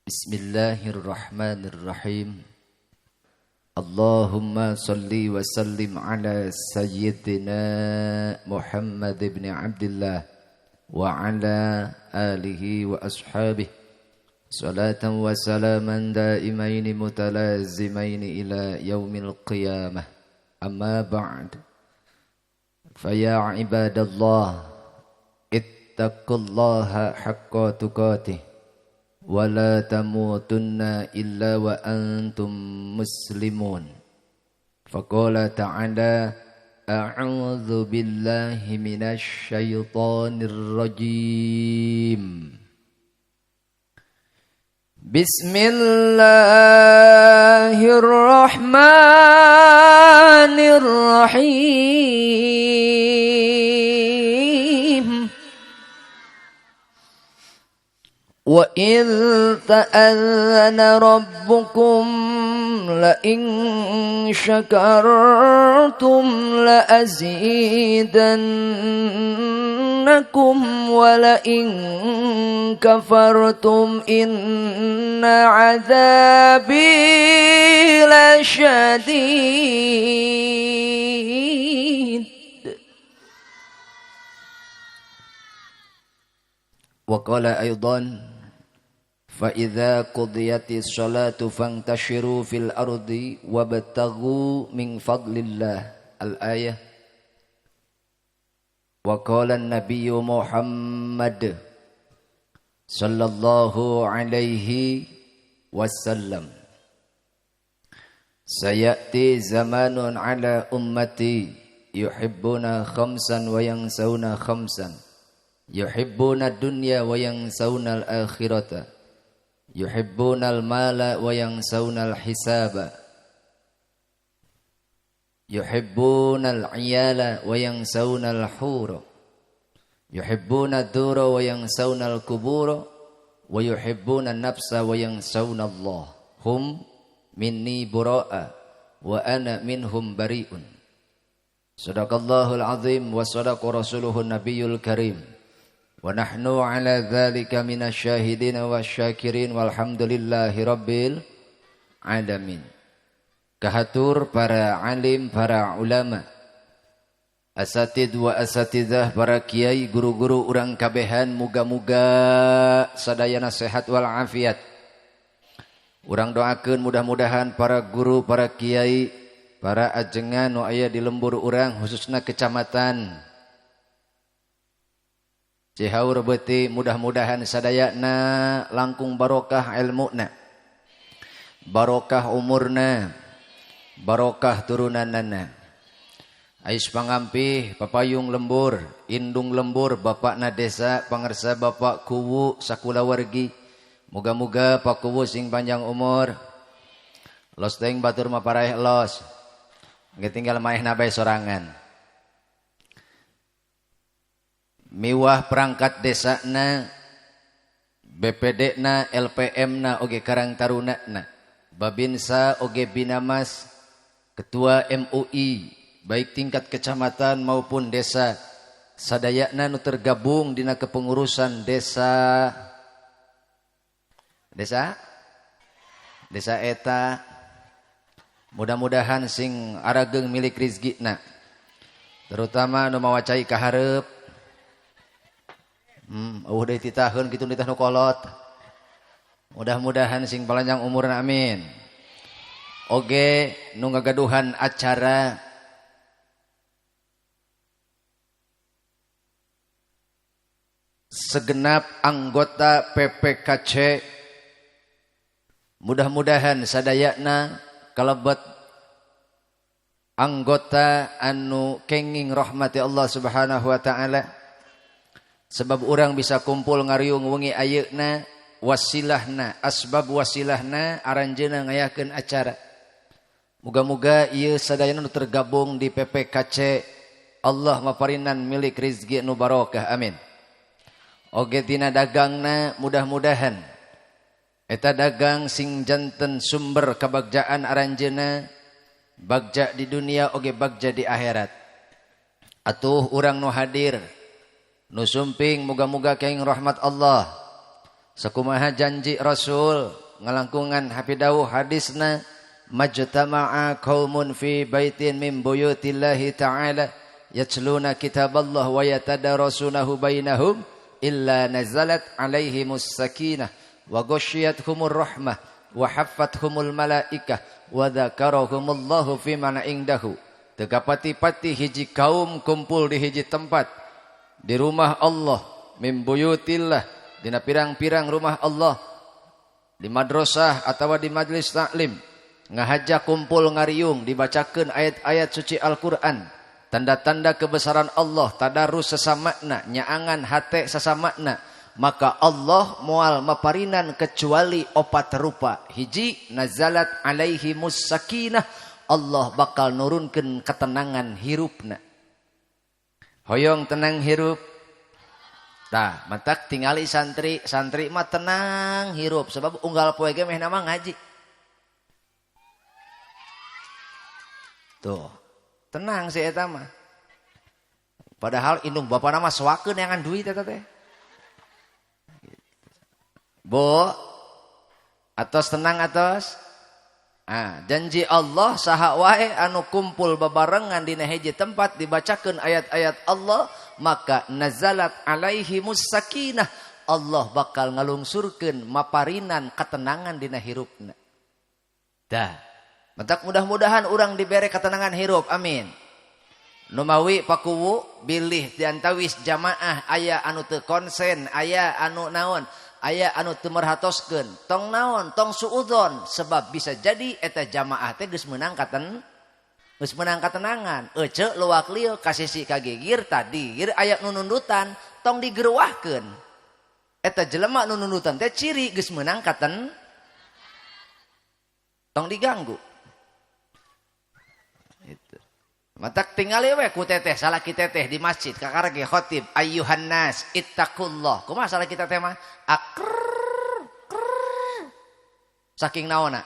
Bismillahirrahmanirrahim. Allahumma salli wa sallim ala sayyidina Muhammad ibn Abdullah wa ala alihi wa ashabihi salatan wa salaman daimaini mutalazimaini ila yaumil qiyamah. Amma ba'd. Fa ya ibadallah, ittaqullaha haqqa tuqatih wa la tamutunna illa wa antum muslimun. Faqala ta'ala, a'udzu billahi minasy syaithanir rajim. Bismillahirrahmanirrahim. Wa in ta'adhana rabbukum la in syakartum la azidannakum wa la in kafartum inna azabi lasyadid. Wa qala aidan, fa idza qudiyatis salatu fantashiru fil ardi wabtaghu min fadlillah. Al-ayah. Wa qala an-nabiyyu Muhammad sallallahu alaihi wasallam, sayati zamanun ala ummati yuhibbuna khamsan wa yansawna khamsan, yuhibbuna ad-dunya wa yansawna al-akhirata, yuhibbuna al-mala wa yansawna al-hisaba, yuhibbuna al-'iyala wa yansawna al-hura, yuhibbuna ad-dura wa yansawna al-kubura, wa yuhibbuna an-nafsa wa yansawna Allah. Hum minni bura'a wa ana minhum bari'un. Sadaqallahul azim wa sadaqa rasuluhun nabiyul karim. Wa nahnu ala dzalika minasyahidin wasyakirin walhamdulillahi rabbil alamin. Kahatur para alim, para ulama, asatid wa asatidah, para kiai, guru-guru urang kabehan, muga-muga sadayana sehat wal afiat. Urang doakeun mudah-mudahan para guru, para kiai, para ajengan nu aya di lembur urang khususna kecamatan Cihaur Beuti, mudah-mudahan sadayana langkung barokah ilmuna, barokah umurna, barokah turunanana. Ais pangampih papayung lembur, indung lembur, bapakna desa, pangersa bapak kuwu sakulawargi. Muga-muga pak kuwu sing panjang umur. Los teuing batur mah paraeh los. Geus tinggal maehna bae sorangan. Miwah perangkat desana, BPD na, LPM na, oge Karang Taruna na, Babinsa oge Binamas, Ketua MUI, baik tingkat kecamatan maupun desa, sadayana nu tergabung dina kepengurusan desa, desa, desa eta, mudah-mudahan sing arageung milik rizkina, terutama nu mawa cai kahareup. Eueuh deui titaheun kitu nitah nu kolot. Mudah-mudahan sing panjang umurna, amin. Oge nu ngagaduhan acara segenap anggota PPKC, mudah-mudahan sadayana kalebet anggota anu kenging rahmati Allah Subhanahu wa taala. Sebab orang bisa kumpul ngariung wengi ayeuna, wasilahna, asbab wasilahna aranjeuna ngayakeun acara. Muga-muga ieu sadayana nu tergabung di PPKC Allah maparinan milik rizki nu barokah, amin. Oge dina dagangna mudah-mudahan eta dagang sing janten sumber kabagjaan aranjeuna, bagja di dunia oge bagja di akhirat. Atuh urang nu hadir nu sumping muga-muga kenging rahmat Allah. Sakumaha janji Rasul ngalangkungan hafidau hadisna majtama'a qaumun fi baitin min buyutillahi ta'ala yatluna kitaballah wa yatadarasunahu bainahum illa nazalat alaihimus sakinah wa ghasyiyatuhumur rahmah wa haffathumul malaikah wa dzakarahumullahu fi man indahu. Teu kapati-pati hiji kaum kumpul di hiji tempat di rumah Allah min buyutillah dina pirang-pirang rumah Allah di madrasah atawa di majelis taklim ngahaja kumpul ngariung dibacakeun ayat-ayat suci Al-Qur'an tanda-tanda kebesaran Allah tadarus sesamakna nyaangan hate sesamakna maka Allah moal maparinan kecuali opat rupa. Hiji nazalat alaihimus sakinah, Allah bakal nurunkeun ketenangan hirupna. Hoyong tenang hirup. Tah, matak tingali santri, santri mah tenang hirup sebab unggal poe ge meh nama ngaji. Tuh, tenang si eta mah. Padahal indung bapana mah soakeun neangan duit eta teh. Bu, atos tenang atos. Ah, janji Allah saha wae anu kumpul babarengan dina hiji tempat dibacakeun ayat-ayat Allah maka nazalat alaihimus sakinah, Allah bakal ngalungsurkeun maparinan ketenangan dina hirupna. Dah, mentak mudah-mudahan urang dibere ketenangan hirup, amin. Numawi pakuwu bilih diantawis jamaah aya anu teu konsen, aya anu naon, aya anu teu merhatoskeun, tong naon, tong suudzon sebab bisa jadi eta jamaah teh geus meunang katenangan. Ece luak lieu ka sisi kagigir tadi gir aya nu nundutan, tong digerwahkeun. Eta jelema nu nundutan teh ciri geus meunang katen, tong diganggu. Itu. Matak tingali we ku teteh salaki teteh di masjid kakara ge khotib ayyuhan nas ittaqullah. Kumaha salaki teteh mah? Akrrr krrr. Saking naonna?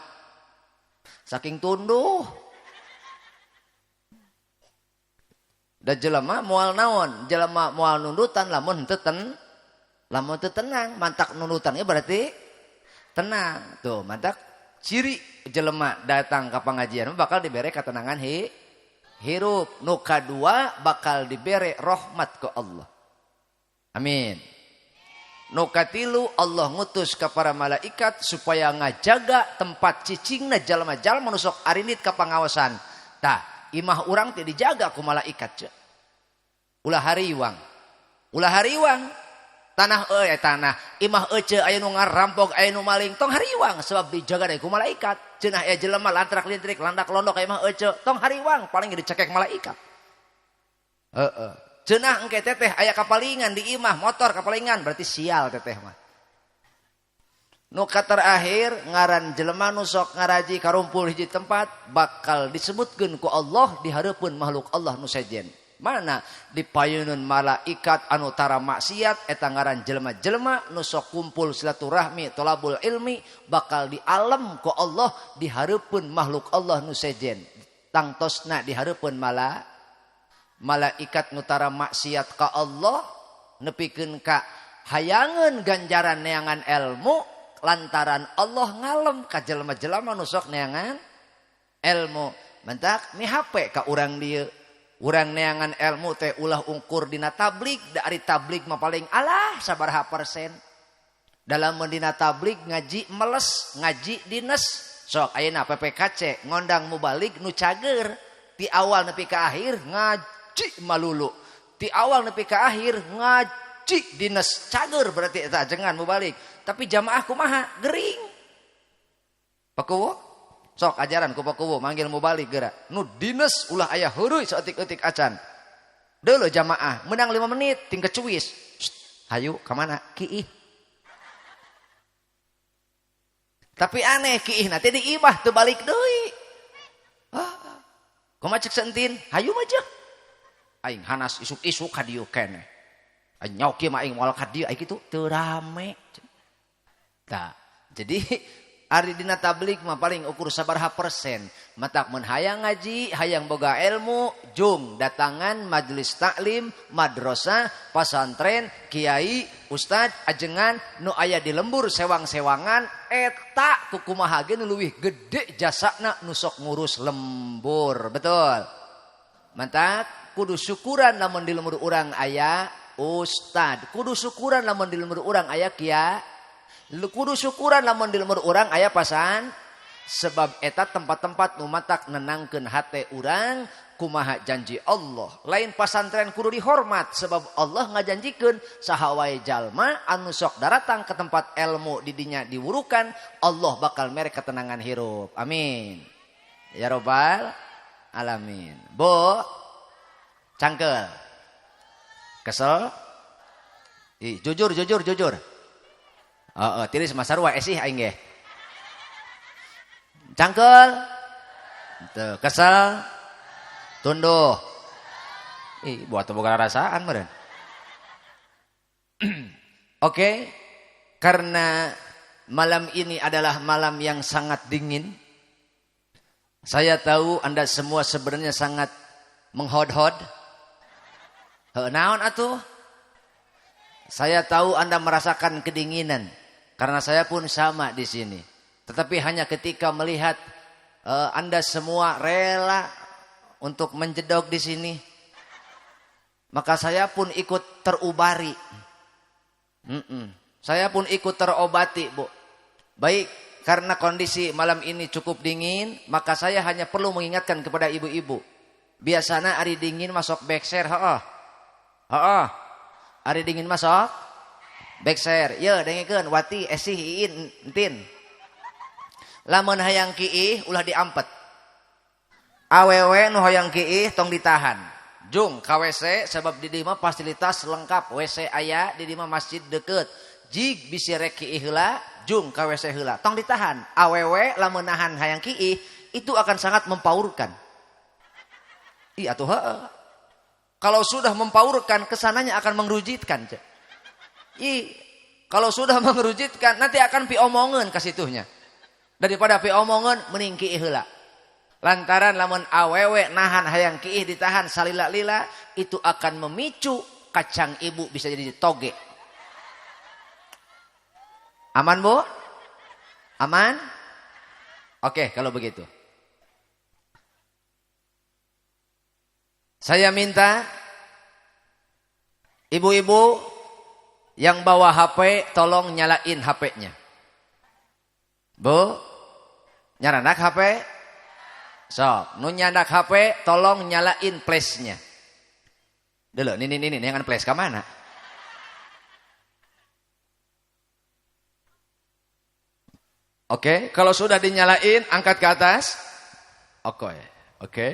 Saking tunduh. Da jelema moal naon? Jelema moal nundutan lamun henteu lamun teu tenang, mantak nundutan ge berarti tenang. Tuh, mantak ciri jelema datang ka pangajian bakal dibere ketenangan hirup. Nu kadua bakal dibere rahmat ke Allah. Amin. Nu katilu Allah ngutus ka para malaikat supaya ngajaga tempat cicingna jalma-jalma nu sok arinit ka pangawasan. Tah, imah urang teh dijaga ku malaikat ce. Ulah hariwang. Ulah hariwang. Tanah euy tanah, imah ece aya nu ngarampok, aya nu maling, tong hariwang sebab dijaga deui ku malaikat. Cenah aya jelema lantrak lintrik, landak londok aya imah ece, tong hariwang paling dicekek malaikat. Heeh. Cenah engke teteh aya kapalingan di imah, motor kapalingan berarti sial teteh mah. Nu terakhir ngaran jelema nu sok ngaraji karumpul hiji tempat bakal disebutkeun ku Allah di hareupeun makhluk Allah nu sejen. Mana dipayunun malaikat anu tara maksiat eta ngaran jelema-jelema nu sok kumpul silaturahmi tolabul ilmi bakal dialem ku Allah di hareupeun makhluk Allah nu sejen. Tangtosna di hareupeun malaikat nu tara maksiat ka Allah nepikeun ka hayangeun ganjaran neangan ilmu lantaran Allah ngalem ka jelema-jelema nu sok neangan ilmu. Mentak mihape ka urang dieu. Urang neangan ilmu teh ulah ungkur dina tablig, dari tablig mah paling alah sabaraha persen. Dalam dina tablig ngaji meles, ngaji dines. Sok ayeuna PPKC ngondang mubalik nu cager ti awal nepi ka akhir ngaji malulu. Ti awal nepi ka akhir ngaji dines cager berarti eta ajengan mubalik. Tapi jamaah kumaha? Gering. Pakuwo? Sok ajaran ku pakuwo manggil mubalik geura. Nu dines ulah aya heureui saeutik-eutik acan. Deuleu jamaah menang 5 menit ting kecuis. Hayu ka mana? Kiih. Tapi aneh kiih na teh di imah teu balik deui. Ah. Kumaha cek sentin? Hayu mah jeung. Aing hanas isuk-isuk ka dieu keneh. Aing nyaok kieu mah aing moal ka dieu aing kitu teu rame. Tah, jadi Ari dina tabligh mah paling ukur sabaraha persen. Matak mun hayang ngaji, hayang boga ilmu, jung datangan majelis taklim, madrasah, pasantren, kiai, ustad, ajengan nu aya di lembur sewang-sewangan eta kukumaha ge nu leuwih gede jasana nu sok ngurus lembur. Betul. Mantak kudu syukuran lamun di lembur urang aya ustad, kudu syukuran lamun di lembur urang aya kiai, kudu syukuran lamun di lembur urang aya pasan, sebab eta tempat-tempat nu matak nenangkeun hate urang kumaha janji Allah. Lain pasantren kudu dihormat sebab Allah ngajanjikeun saha wae jalma anu sok daratang ke tempat ilmu didinya diwurukan, Allah bakal mere ketenangan hirup. Amin. Ya robbal alamin. Bu, cangkel. Kesel? Ih, jujur jujur jujur. Heeh, tiris mah sarua esih aing ge. Cangkel? Teu, kesel? Tunduh. Ih, buat boga rasaan meureun. Oke, karena malam ini adalah malam yang sangat dingin. Saya tahu Anda semua sebenarnya sangat menghod-hod. Heuh, naon atuh? Saya tahu Anda merasakan kedinginan karena saya pun sama di sini. Tetapi hanya ketika melihat Anda semua rela untuk menjedok di sini, maka saya pun ikut terubari. Saya pun ikut terobati, Bu. Baik, karena kondisi malam ini cukup dingin, maka saya hanya perlu mengingatkan kepada ibu-ibu. Biasanya ari dingin masuk bekser, heeh. Heeh. Ari dingin masuk bekser. Ye, dengekeun Wati, Esih, Iin, Entin. Lamun hayang kiih ulah diampet. Awewe nu hayang kiih tong ditahan. Jung ka WC sebab di dieu mah fasilitas lengkap, WC aya di dieu mah masjid deket. Jig bisi rek kiih heula, jung ka WC heula. Tong ditahan. Awewe lamun nahan hayang kiih itu akan sangat mempaurkan. Ih atuh heeh. Kalau sudah mempaurkan kesananya akan mengerujitkan. Ih, kalau sudah mengerujitkan nanti akan piomongeun ka situnya. Daripada piomongeun mending kiih heula. Lantaran lamun awewe nahan hayang kiih ditahan salila-lila itu akan memicu kacang ibu bisa jadi toge. Aman, Bu? Aman? Oke, kalau begitu. Saya minta ibu-ibu yang bawa HP tolong nyalain HP-nya. Bu, nyarandak HP? Sok, nu nyandak HP tolong nyalain flashnya. Dulu, ini yang flash ke mana? Oke, kalau sudah dinyalain angkat ke atas. Oke, oke.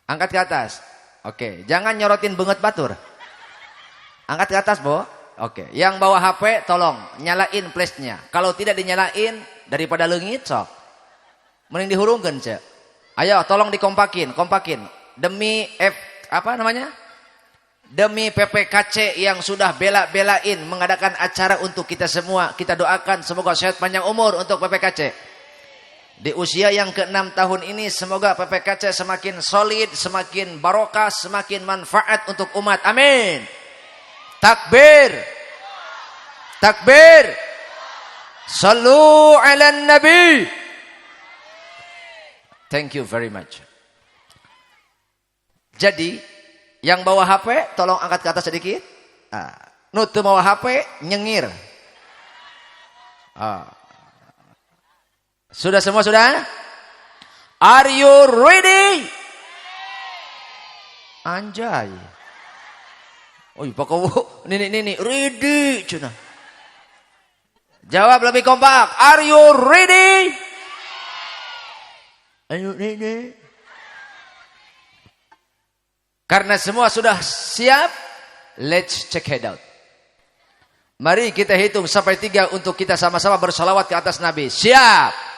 Angkat ke atas. Oke, jangan nyorotin banget batur. Angkat ke atas, Bu. Oke, yang bawa HP tolong nyalain flashnya. Kalau tidak dinyalain daripada leungit sok. Mending dihurungkeun, Cek. Ayo tolong dikompakin, kompakin. Demi F apa namanya? Demi PPKC yang sudah bela-belain mengadakan acara untuk kita semua. Kita doakan semoga sehat panjang umur untuk PPKC. Di usia yang ke-6 tahun ini semoga PPKC semakin solid, semakin barokah, semakin manfaat untuk umat. Amin. Takbir. Takbir. Sallu ala nabi. Thank you very much. Jadi yang bawa HP tolong angkat ke atas sedikit. Ah, nu teu bawa HP nyengir. Ah. Sudah semua sudah? Are you ready? Anjay. Oh, Pak Kowo, nini ready cenah. Jawab lebih kompak. Are you ready? Ayo ready. Karena semua sudah siap, let's check it out. Mari kita hitung sampai 3 untuk kita sama-sama bersalawat ke atas Nabi. Siap.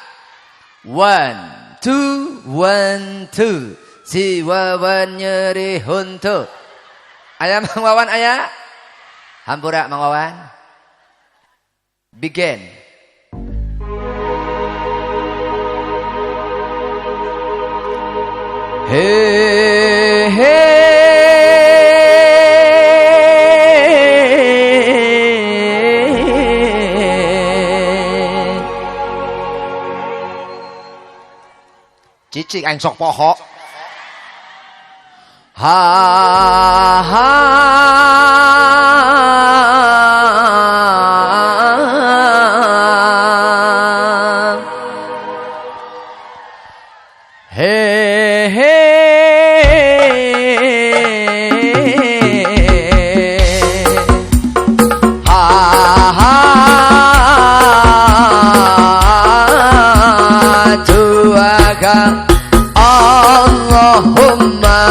1, 2, 1, 2. Si Wawan nyeri huntu. Ayah Mang Wawan ayah. Hampura Mang Wawan. Begin. He he Cicing aing sok poho. Ha ha he he ha ha tuaga Allahumma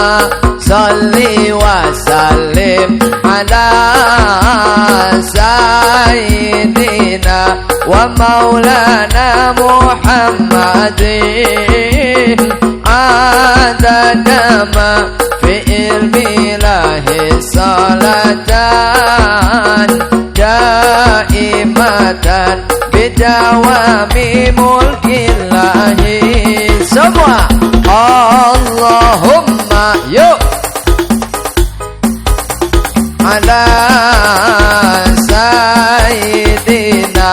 salli wa sallim ala sayyidina wa maulana Muhammadin adada ma fi ilmi lahi salatan daimatan bidawami mulkillahi. Semua Allahumma yuk ala sayyidina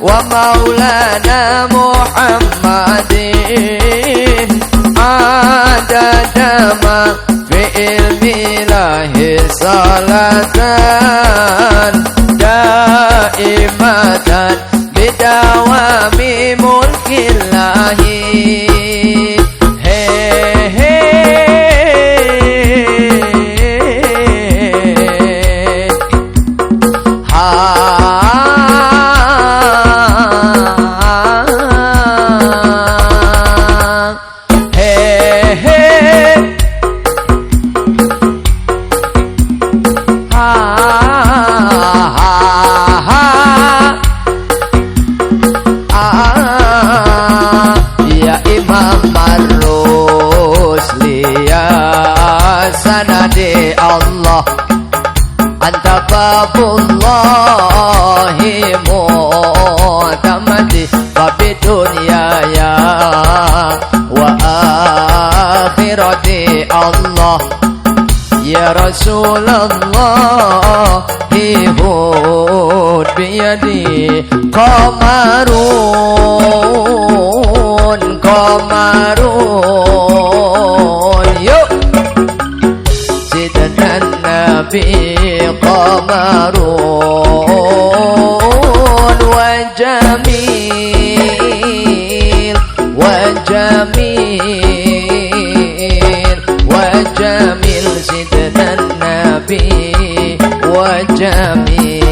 wa maulana Muhammadin adada ma fi ilmi lahi salatan daimatan bidawami mulkillahi. He he ha he he ha ha ha ya Imam Ar-Rusli ya sanadi Allah anta babullahi mu'tamadi babi dunya ya wa akhirati Allah ya Rasulullah hud biyadi qamarun qamarun yuk sidna nabi qamarun wa jamil wa jamil wa jamil sidna nabi wa jamil.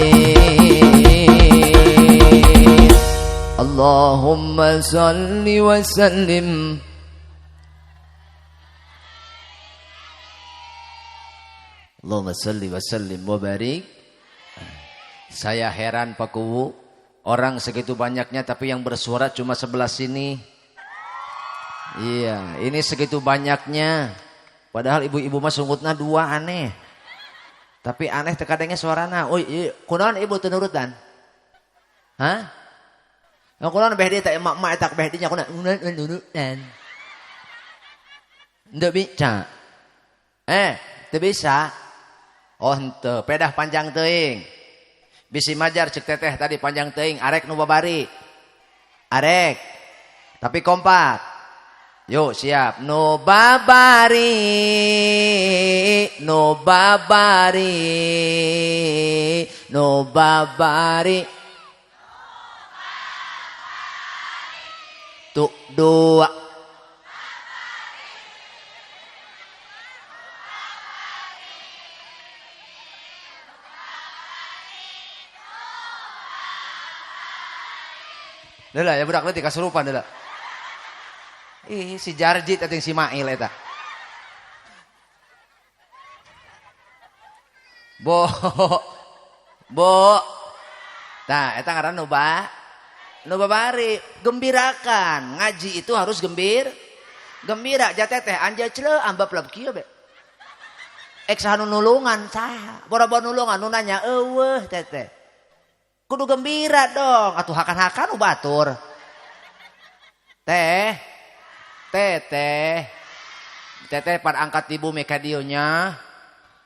Allahumma salli wa sallim Allahumma salli wa sallim wa barik. Saya heran Pak Kuwu, orang segitu banyaknya tapi yang bersuara cuma sebelah sini. Iya, ini segitu banyaknya. Padahal ibu-ibu mah sungutna dua aneh. Tapi aneh tekadengnya suarana. Oh, iya, kunaon ibu teu nurutan? Hah? Nah, kunaon beh dieu teh emak-emak eta beh dinya kunaon nurutan. Henteu bisa. Teu bisa. Oh henteu, pedah panjang teuing. Bisi majar cek teteh tadi panjang teuing, arek nu babari. Arek. Tapi kompak. Yuk siap. Nu babari, nu babari, nu babari. Tuh dua. Deula ya budak leutik kasurupan deula. Ih si Jarjit atau si Mail eta. Bo. Bo. Tah eta ngaran nu ba. Nu babari, gembirakan. Ngaji itu harus gembir. Gembira ja teteh anjeu celeu ambap lep kieu be. Ek saha nu nulungan saha? Boro-boro nulungan nu nanya eueuh teteh. Kudu gembira dong, atuh hakan-hakan nu batur. Teh. Teteh. Teteh pan angkat di bumi ka dieu nya.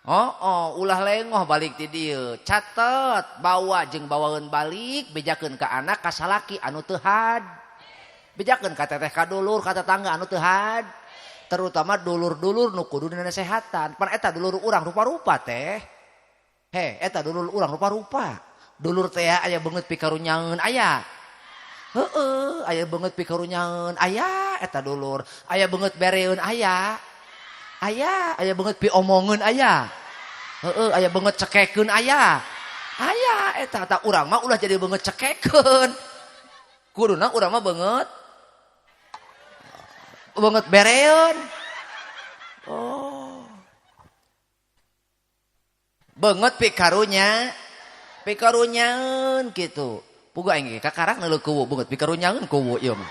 Oh, oh, ulah lengoh balik ti dieu. Catet, bawa jeung bawaeun balik, bejakeun ka anak ka salaki anu teu had. Bejakeun ka teteh ka dulur ka tetangga anu teu had. Terutama dulur-dulur nu kudu dinasehatan. Pan eta dulur urang rupa-rupa teh. He, eta dulur urang rupa-rupa. Dulur teh aya beungeut pikarunyaeun aya. Heeh, aya beungeut pikarunyaeun aya eta dulur. Aya beungeut bereun aya. Aya, aya beungeut piomongeun aya. Heeh, aya beungeut cekekeun aya. Aya eta tah urang mah ulah jadi beungeut cekekeun. Kuduna urang mah beungeut bereun. Oh. Beungeut pikarunya, pikarunyaeun kitu. Puguh aing ge kakarak neuleuh kuwu beungeut pikarunyaeun kuwu ieu mah.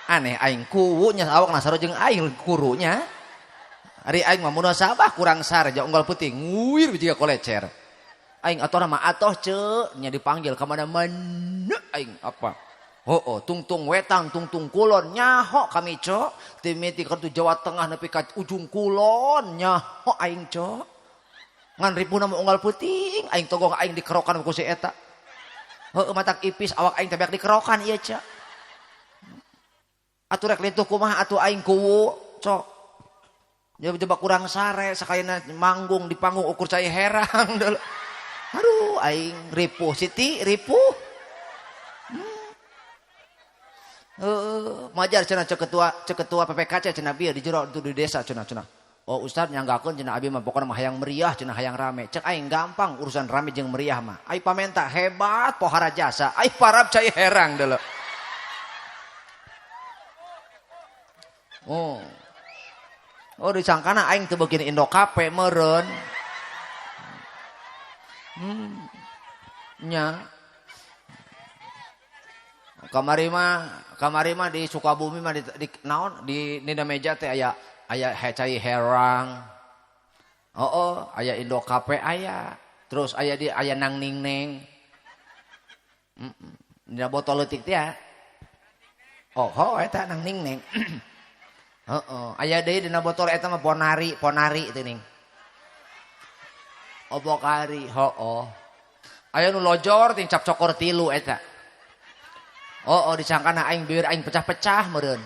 Aneh aing kuwu nya awakna sarua jeung aing kurunya. Ari aing mah munasabah kurang sare ja unggal peuting nguir jiga kolecer. Aing atoh mah atoh ceu nya dipanggil ka mana-mana aing apa. Hooh tungtung wetan tungtung kulon nyaho kami cok. Timiti ka Jawa Tengah nepi ka ujung kulon nyaho aing cok. Ngan ripuna mah unggal peuting aing togong aing dikerokan ku si eta. Heueuh matak ipis awak aing teh beak dikerokan ieu cok. Atuh rek lintuh kumaha atuh aing kuwu cok. Coba kurang sare sakayana manggung di panggung ukur cai herang dulu. Aduh aing ripuh Siti ripuh. Majar cenah cek ketua PPKC cenah bieu di jero di desa cenah cenah. Oh ustaz nyanggakeun cenah abi mah pokona mah hayang meriah cenah hayang rame. Cek aing gampang urusan rame jeung meriah mah. Ai pamenta hebat pohara jasa. Ai parab cai herang dulu. Oh. Oh disangkana aing teu beukin Indokape meureun. Nya. Kamari mah di Sukabumi mah di naon di dina meja teh aya cai herang. Oh, aya Indokape aya. Terus aya di aya nang ning neng. Dina botol leutik teh ya. Oh, ho eta nang ning neng. Heeh, aya deui dina botol eta mah ponari teh ning. Obokari, hooh. Aya nu lojor ting cap cokor tilu eta. Oh, disangkana aing bibir aing pecah-pecah meureun.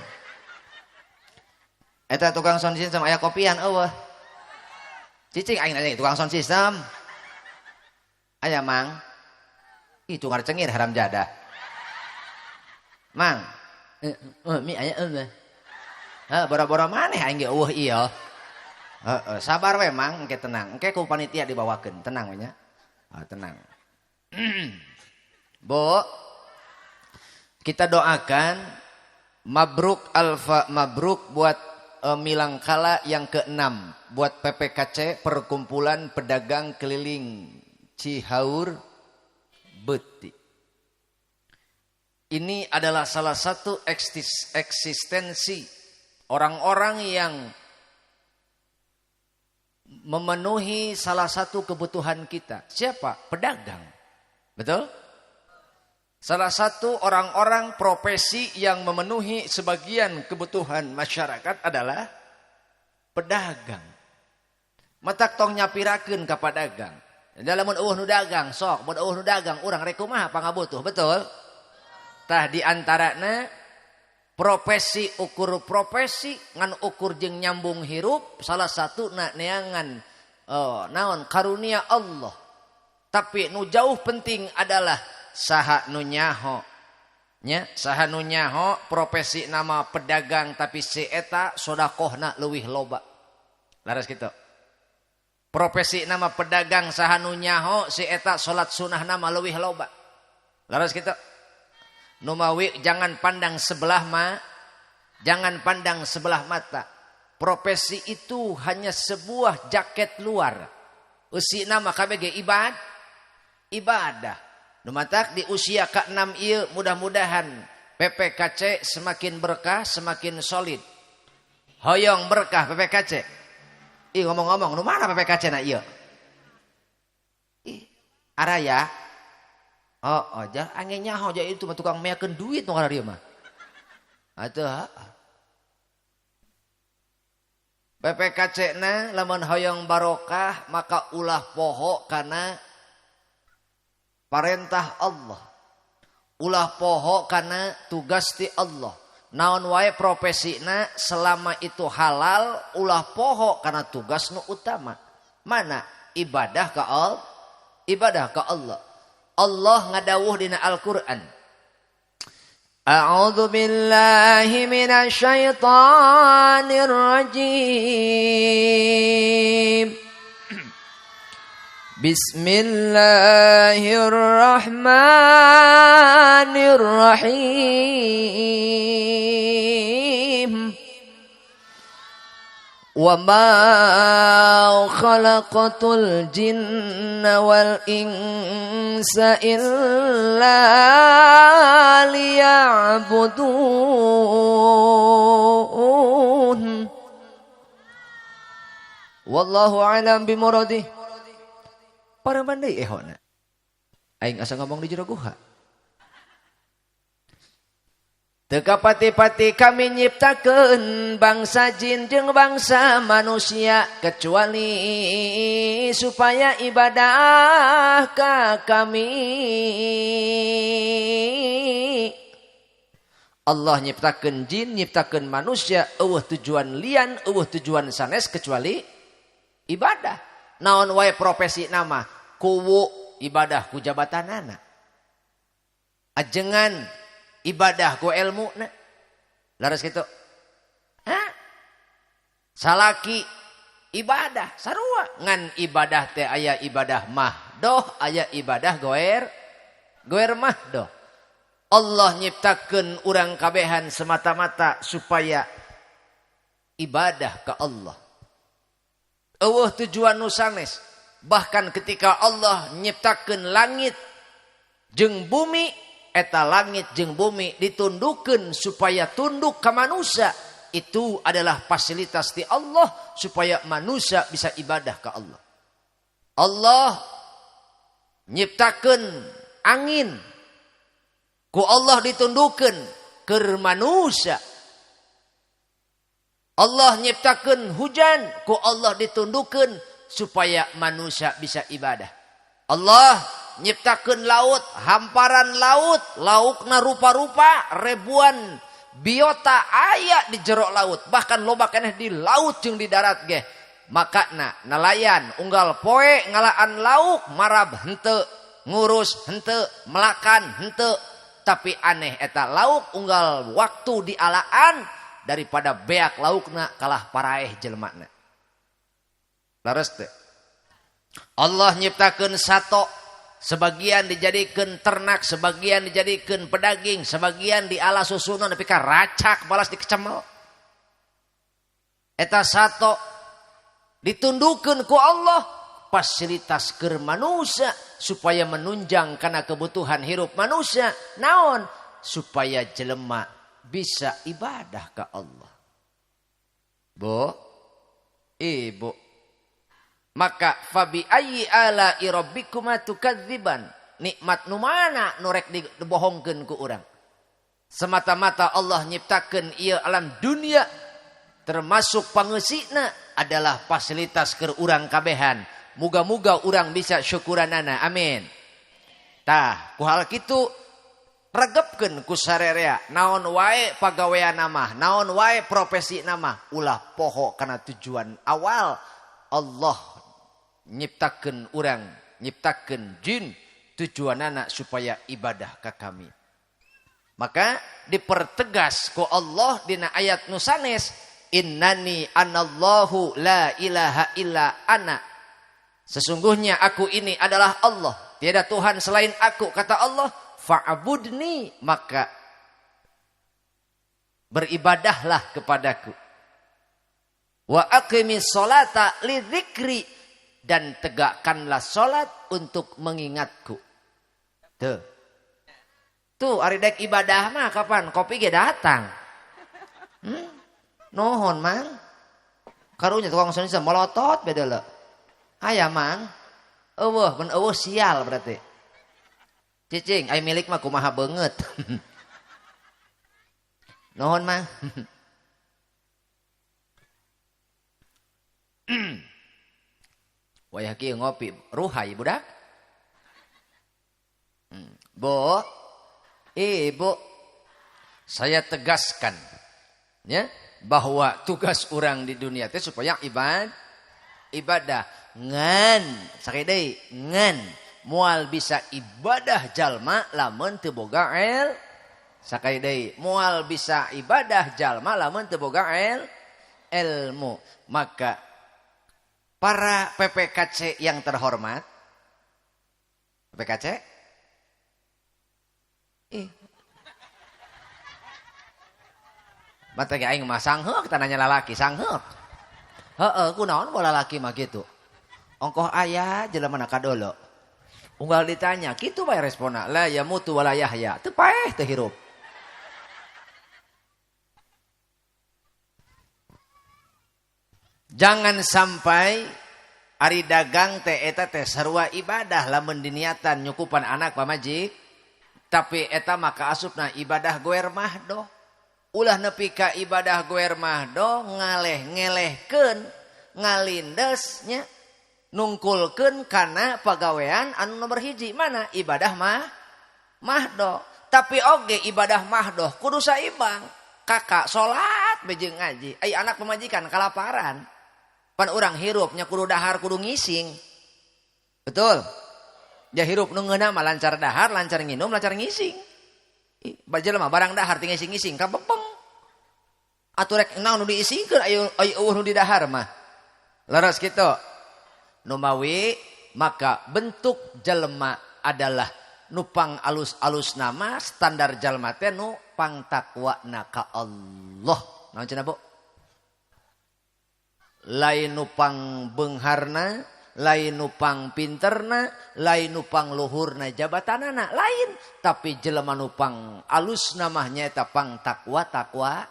Eta tukang sound system aya kopian eueuh. Cicing aing nanya tukang sound system. Aya mang. Ih cungar cengir haram jadah. Mang. Mi aya eueuh. Heh, boro-boro maneh aing ge eueuh ieu. Heeh, sabar we mang, engke tenang. Engke ku panitia dibawakeun, tenang we nya. Oh, tenang. Bu, kita doakan mabruk alfa mabruk buat Milangkala yang ke-6 buat PPKC Perkumpulan Pedagang Keliling Cihaur Beti. Ini adalah salah satu eksistensi orang-orang yang memenuhi salah satu kebutuhan kita. Siapa? Pedagang. Betul? Salah satu orang-orang profesi yang memenuhi sebagian kebutuhan masyarakat adalah pedagang. Matak tong nyapirakeun ka pedagang. Lamun eueuh nu dagang sok, mun eueuh nu dagang urang rek kumaha pangabutuh, betul? Tah di antarana profesi ukur profesi ngan ukur jeung nyambung hirup salah satu na neangan naon karunia Allah. Tapi nu jauh penting adalah saha nu nyaho nya, saha nu nyaho profesi nama pedagang tapi si eta sodakohna leuwih loba. Laras kitu. Profesi nama pedagang saha nu nyaho si eta salat sunah nama leuwih loba. Laras kitu. Numawi jangan pandang sebelah ma, jangan pandang sebelah mata. Profesi itu hanya sebuah jaket luar. Usi nama KBG ibadah. Numatak di usia ke-6 ieu mudah-mudahan PPKC semakin berkah, semakin solid. Hoyong berkah PPKC. Ih ngomong-ngomong, nu mana PPKC na ieu? Ih, araya. Oh, jah angin nyaho jah itu mah tukang meakeun duit nu kana dieu mah. Atuh. PPKC na lamun hoyong barokah maka ulah poho kana parentah Allah. Ulah poho kana tugas ti Allah. Naon wae profesina selama itu halal ulah poho kana tugas nu utama. Mana ibadah ka Allah? Ibadah ka Allah. Allah ngadawuh dina Al-Qur'an. A'udzu billahi minasyaitonir rajim. Bismillahirrahmanirrahim. Wa ma khalaqatul jinna wal insa illa liya'budun. Wallahu a'lam bimuradih. Para mandai ehona. Aing asa ngomong di jero guha. Teu kapati-pati kami nyiptakeun bangsa jin jeung bangsa manusia kecuali supaya ibadah ka kami. Allah nyiptakeun jin, nyiptakeun manusia, eueuh tujuan lian, eueuh tujuan sanes kecuali ibadah. Naon wae profesi nama, kuwu ibadah ku jabatanana. Ajengan ibadah ku ilmu na. Laras kitu. Hah? Salaki ibadah sarua ngan ibadah teh aya ibadah mahdoh, aya ibadah goer mahdoh. Allah nyiptakeun urang kabehan semata-mata supaya ibadah ka Allah. Eueuh tujuan nu sanes. Bahkan ketika Allah nyiptakeun langit jeung bumi, eta langit jeung bumi ditundukeun supaya tunduk ka manusia. Itu adalah fasilitas ti Allah supaya manusia bisa ibadah ka Allah. Allah nyiptakeun angin, ku Allah ditundukeun keur manusia. Allah nyiptakeun hujan, ku Allah ditundukeun supaya manusia bisa ibadah. Allah nyiptakeun laut, hamparan laut, laukna rupa-rupa, ribuan biota aya di jero laut, bahkan loba keneh di laut jeung di darat ge. Makana nelayan unggal poe ngalaan lauk marab henteu, ngurus henteu, melakan henteu, tapi aneh eta lauk unggal waktu dialaan daripada beak laukna kalah paraeh jelmana. Laras teh. Allah nyiptakeun sato, sebagian dijadikeun ternak, sebagian dijadikeun pedaging, sebagian diala susuna nepi ka racak balas dikecemel. Eta sato ditundukeun ku Allah fasilitas keur manusia supaya menunjang kana kebutuhan hirup manusia. Naon? Supaya jelema bisa ibadah ke Allah. Bu, ibu. Maka fabi ayyi ala'i rabbikuma tukadziban. Nikmat nu mana nu rek dibohongkeun ku urang. Semata-mata Allah nyiptakeun ieu alam dunia termasuk pangeusina adalah fasilitas keur urang kabehan. Muga-muga urang bisa syukuranana. Amin. Tah, ku hal kitu regepkeun ku sarerea. Naon wae pagawean mah, naon wae profesi nama, ulah poho kana tujuan awal Allah nyiptakeun urang, nyiptakeun jin tujuanana supaya ibadah ka kami. Maka dipertegas ku Allah dina ayat nu sanes, innani anallahu la ilaha illa ana. Sesungguhnya aku ini adalah Allah, tiada Tuhan selain aku, kata Allah. Fa'budni, maka beribadahlah kepadaku. Wa aqimis sholata li dzikri, dan tegakkanlah sholat untuk mengingatku. Tuh. Tuh ari dek ibadah mah kapan kopi ge datang. Nuhun mang. Karunya tukang sound molotot beda le. Aya mang. Eueuh mun eueuh sial berarti. Cicing ai milik mah kumaha beungeut. Nuhun mang. Wayah kieu ngopi ruhai budak. Bu, ibu, saya tegaskan ya bahwa tugas orang di dunia teh supaya ibadah ngan sakali deui ngan moal bisa ibadah jalma lamun teu boga sakali deui moal bisa ibadah jalma lamun teu boga ilmu. Maka para PPKC yang terhormat, PPKC? Mata aing mah sangheuk tananya lalaki sangheuk. Heeh, kunaon bola lalaki mah kitu. Ongkoh aya jelema na kadolo. Unggal ditanya, kitu bae responna. La yamutu wala yahya. Teu paeh teu hirup. Jangan sampai ari dagang teh eta teh sarua ibadah lamun diniatan nyukupan anak pamajik, tapi eta mah kaasupna ibadah goer mahdoh. Ulah nepi ka ibadah goer mahdoh ngaleh ngelehkeun, ngalindesnya, nungkulkeun kana pagawean anu nomor hiji mana ibadah mah mahdoh. Tapi oge ibadah mahdoh kudu saimbang. Kakak salat bejeng ngaji, ai anak pemajikan kalaparan. Pan urang hirupnya kudu dahar kudu ngising. Betul. Ya hirup nu ngeunah mah lancar dahar, lancar nginum, lancar ngising. Bajelema barang dahar teu ngising-ngising kabepeng. Atuh rek naon nu diisingkeun ayo eueuh nu di dahar mah. Leres kitu. Numawi maka bentuk jelema adalah nu pang alus-alus nama standar jalma teh nu pang takwana ka Allah. Naon cenah Bu? Lain nu pang beungharna, lain nu pang pinterna, lain nu pang luhurna jabatanana, lain. Tapi jelema nu pang alus mah nyaeta pang takwa takwa,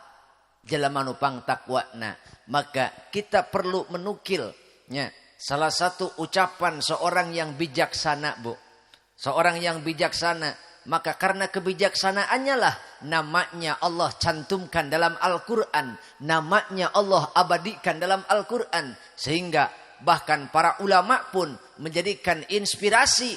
jelema nu pang takwana. Maka kita perlu menukil nya salah satu ucapan seorang yang bijaksana, Bu. Seorang yang bijaksana, maka karena kebijaksanaannya lah namanya Allah cantumkan dalam Al-Quran, namanya Allah abadikan dalam Al-Quran, sehingga bahkan para ulama pun menjadikan inspirasi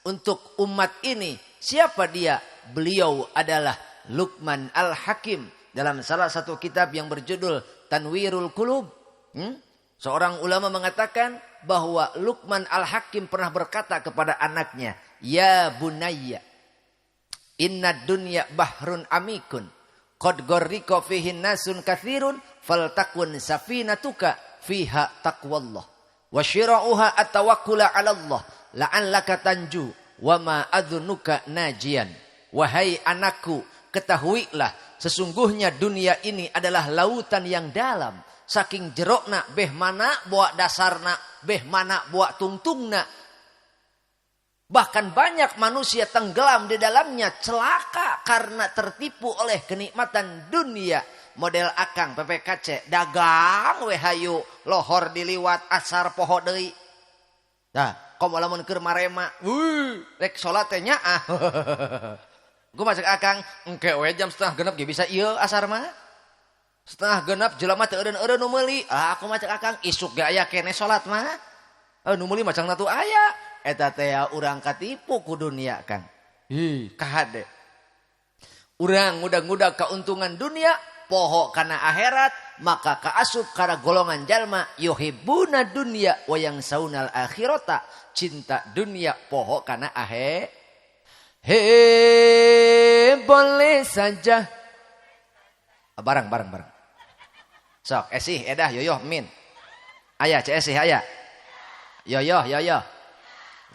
untuk umat ini. Siapa dia? Beliau adalah Luqman Al-Hakim dalam salah satu kitab yang berjudul Tanwirul Qulub. Seorang ulama mengatakan bahwa Luqman Al-Hakim pernah berkata kepada anaknya, ya bunayya, inna dunya bahrun amikun, qad gharriqa fihi nasun katsirun, faltakun safinatuka fiha taqwallah, wa syira'uha at-tawakkula 'ala Allah, la'allaka tanju, wa ma adzunuka najian. Wahai anakku, ketahuilah sesungguhnya dunia ini adalah lautan yang dalam. Saking jerokna beh mana buat dasarna, beh mana buat tungtungna. Bahkan banyak manusia tenggelam di dalamnya, celaka karena tertipu oleh kenikmatan dunia. Model akang PPKC dagang we hayu lohor diliwat asar poho deui. Tah, komo lamun keur marema, rek salat teh nyaah. Gua masuk akang, engke we jam 5:30 ge bisa ieu asar mah. 5:30 jelema teu eureun-eureun nu meuli. Ah, aku mah cek akang isuk ge aya keneh salat mah. Nu meuli macang tatu aya. Eta teh urang katipu ku dunia, Kang. Hi, kahade. Urang ngudag-ngudag keuntungan dunia, poho kana akhirat, maka kaasup kana golongan jalma yuhibbuna dunya wa yansaunal akhirata, cinta dunia poho kana ahe. He, boleh saja. Barang. Sok, esih, edah, yoyoh, min. Aya, cek esih, aya. Yoyoh, yoyoh.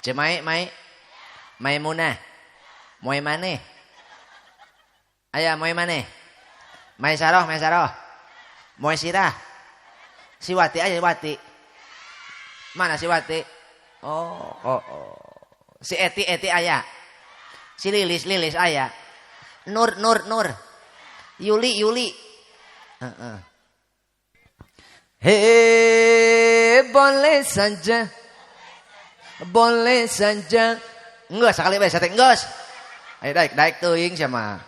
Cek mae, mae. Maimunah. Moe maneh. Aya, moe maneh. Mae saroh, mae saroh. Moe sirah. Si Wati aja, Wati. Mana si Wati? Oh. Si Eti, Eti aya. Si Lilis, Lilis aya. Nur, Nur, Nur. Yuli, Yuli. Hei, boleh saja. Boleh saja. Enggak, sekali bae sate enggeus. Ayo daik, daik teuing sama.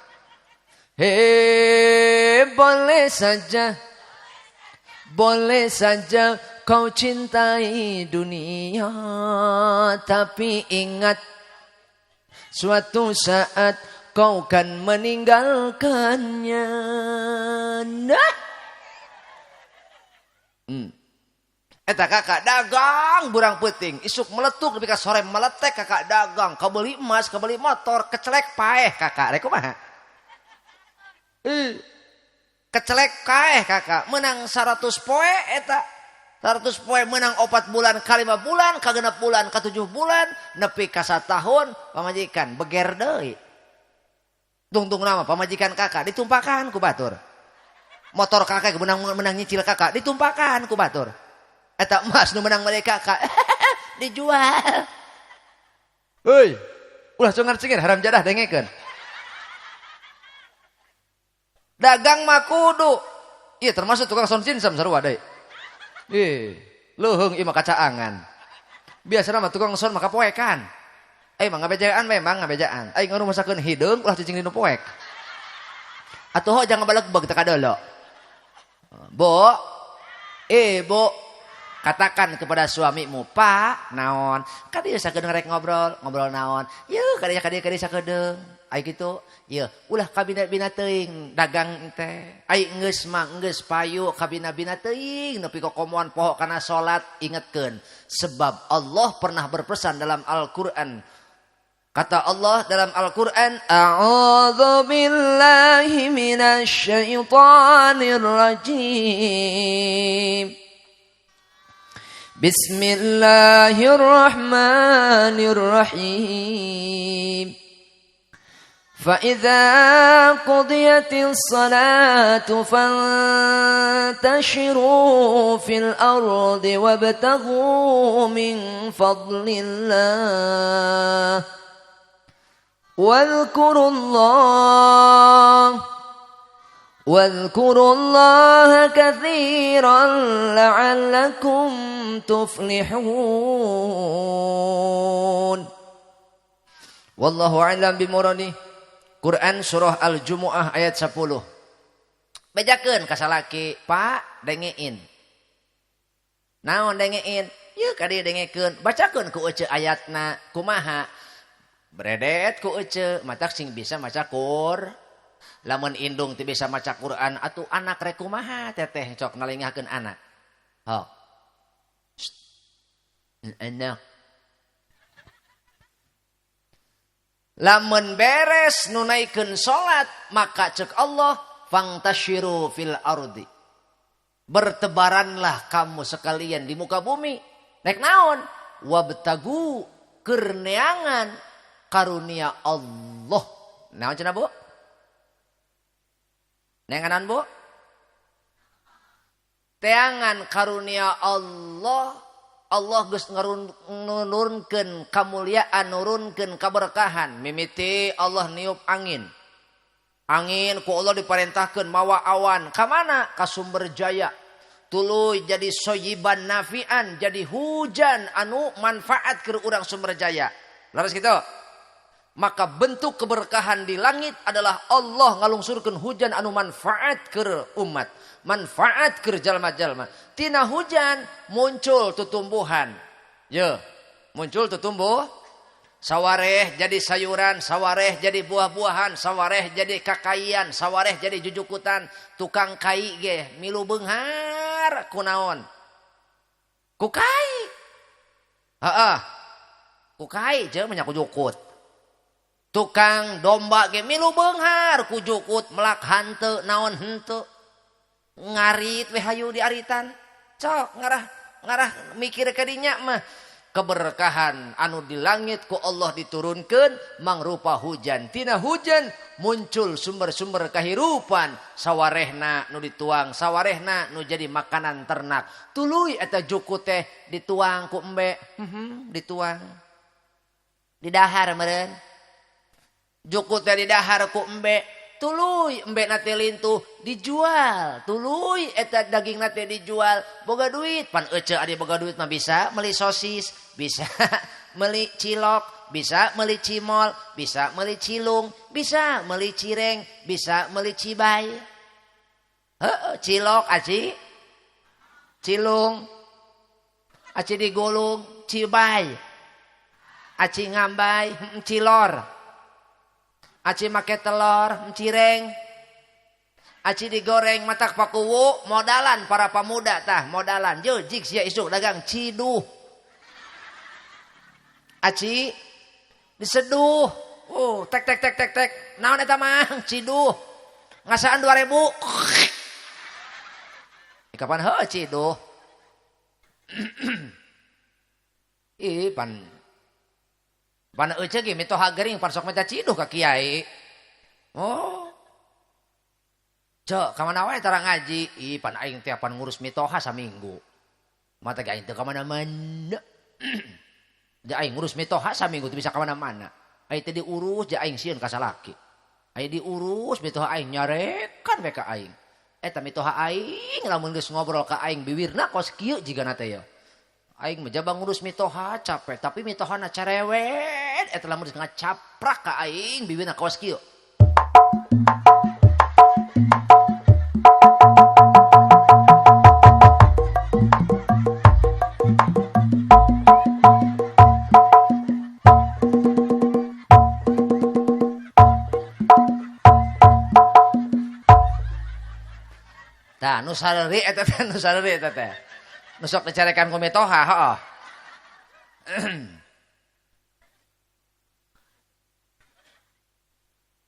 Hei, boleh saja. Boleh saja Kau cintai dunia, tapi ingat suatu saat kau kan meninggalkannya. Nah. Eta kakak dagang burang peuting, isuk meletuk nepi ka sore meletek kakak dagang, kabeli emas, kabeli motor, kecelek paeh kakak, rek kumaha? Kecelek kaeh kakak, menang 100 poe eta. 100 poe menang 4 bulan, ka 5 bulan, ka 6 bulan, ka 7 bulan, nepi ka 1 tahun pamajikan beger deui. Tungtung nama pamajikan kakak ditumpakan ku batur. Motor kakak menang nyicil kakak ditumpakan ku batur. Eta emas nu menang mereka kakak dijual. Heuy, ulah cengar-cengir haram jadah dengekeun. Dagang mah kudu. Ieu termasuk tukang sound system sarua deui. Ih, leuheung ieu mah kacaangan. Biasana mah tukang sound mah kapoekan. Mah ngabejaan memang ngabejaan. Aing ngarumasakeun hideung ulah cicing dinu poek. Atuh ho jangan balegbeg teh kadolo. Bu, Bu, katakan kepada suamimu, Pak, naon? Kadieu sakedeung rek ngobrol, ngobrol naon? Yeuh, kadieu sakedeung. Ai kitu, yeuh, ulah kabina-bina teuing dagang teh. Ai geus mah geus payu kabina-bina teuing nepi ka komoan poho kana salat, ingetkeun. Sebab Allah pernah berpesan dalam Al-Qur'an. Kata Allah dalam Al-Qur'an, a'udzu billahi minasyaitonir rajim. Bismillahirrahmanirrahim. فَإِذَا قُضِيَتِ الصَّلَاةُ فَانْتَشِرُوا فِي الْأَرْضِ وَابْتَغُوا مِنْ فَضْلِ اللَّهِ وَاذْكُرُوا اللَّهَ كَثِيرًا لَعَلَّكُمْ تُفْلِحُونَ. Wallahu a'lam bimuradi. Quran surah Al-Jumu'ah ayat 10. Bejakeun ka salaki, Pak, dengein. Naon dengein? Yeuh ka dieu dengekeun, bacakeun ku ece ayatna kumaha? Bredet ku ece, matak sing bisa maca Qur. Lamun indung teu bisa maca Quran atuh anak rek kumaha teteh cok nalengahkeun anak. Hok. Anak. Lamun beres nunaikeun salat maka cek Allah fangtasyiru fil ardi. Bertebaranlah kamu sekalian di muka bumi. Rek naon? Wabtagu kerneangan karunia Allah. Naon cenah Bu? Neangan Bu? Teangan karunia Allah. Allah geus nurunkeun kamuliaan, nurunkeun kaberkahan. Mimiti Allah niup angin. Angin ku Allah diperintahkeun mawa awan. Ka mana? Ka sumber jaya. Tuluy jadi soyiban nafian, jadi hujan anu manfaat keur urang sumber jaya. Laras kitu. Maka bentuk keberkahan di langit adalah Allah ngalungsurkeun hujan anu manfaat keur umat, manfaat keur jalma-jalma. Tina hujan muncul tutumbuhan. Ye, muncul tutumbuh. Sawareh jadi sayuran, sawareh jadi buah-buahan, sawareh jadi kakaian, sawareh jadi jujukutan. Tukang kai ge milu beunghar kunaon? Ku kai. Heeh. Ku kai jeung nya ku jukut. Tukang domba ge milu beunghar ku jukut melak hanteu naon henteu. Ngarit we hayu diaritan. Cok ngarah mikir ka dinya mah. Keberkahan anu di langit ku Allah diturunkeun mangrupa hujan. Tina hujan muncul sumber-sumber kahirupan. Sawarehna nu dituang, sawarehna nu jadi makanan ternak. Tuluy eta jukut teh dituang ku embe, dituang. Didahar meureun. Jukut teh didahar ku embe, tuluy embe nate lintuh dijual, tuluy eta daging nate dijual, boga duit. Pan ece ade boga duit mah bisa meuli sosis, bisa meuli cilok, bisa meuli cimol, bisa meuli cilung, bisa meuli cireng, bisa meuli cibai. Heeh, cilok aci, cilung, Aci digulung cibay. Aci ngambay cilor. Aci make telur cireng. Aci digoreng matak pakuwu modalan para pemuda tah modalan. Yo jik sia isuk dagang ciduh. Aci diseduh. Oh, tek tek tek tek tek. Naon eta mah? Ciduh. Ngasaan 2000. Kapan heuh ciduh? Ih pan pan euceuk ge mitoha gering pan sok minta ciduh ka kiai. Oh. Cek ka mana wae tara ngaji? Ih pan aing teh pan ngurus mitoha saminggu. Mata ge aing teu ka mana-mana. Ja aing ngurus mitoha saminggu teu bisa ka mana-mana. Aing teh diurus ja aing sieun ka salaki. Aing diurus mitoha aing nyarekan we ka aing. Eta mitoha aing lamun geus ngobrol ka aing biwirna kos kieu jigana teh ya. Aing mah jaba ngurus mitoha capek tapi mitohana cerewet eta lamun geus ngacaprak ka aing biwirna kos kieu. Tah nu sareuri eta teh nu sareuri eta teh. Nu sok dicarekan ku mitoha heuh.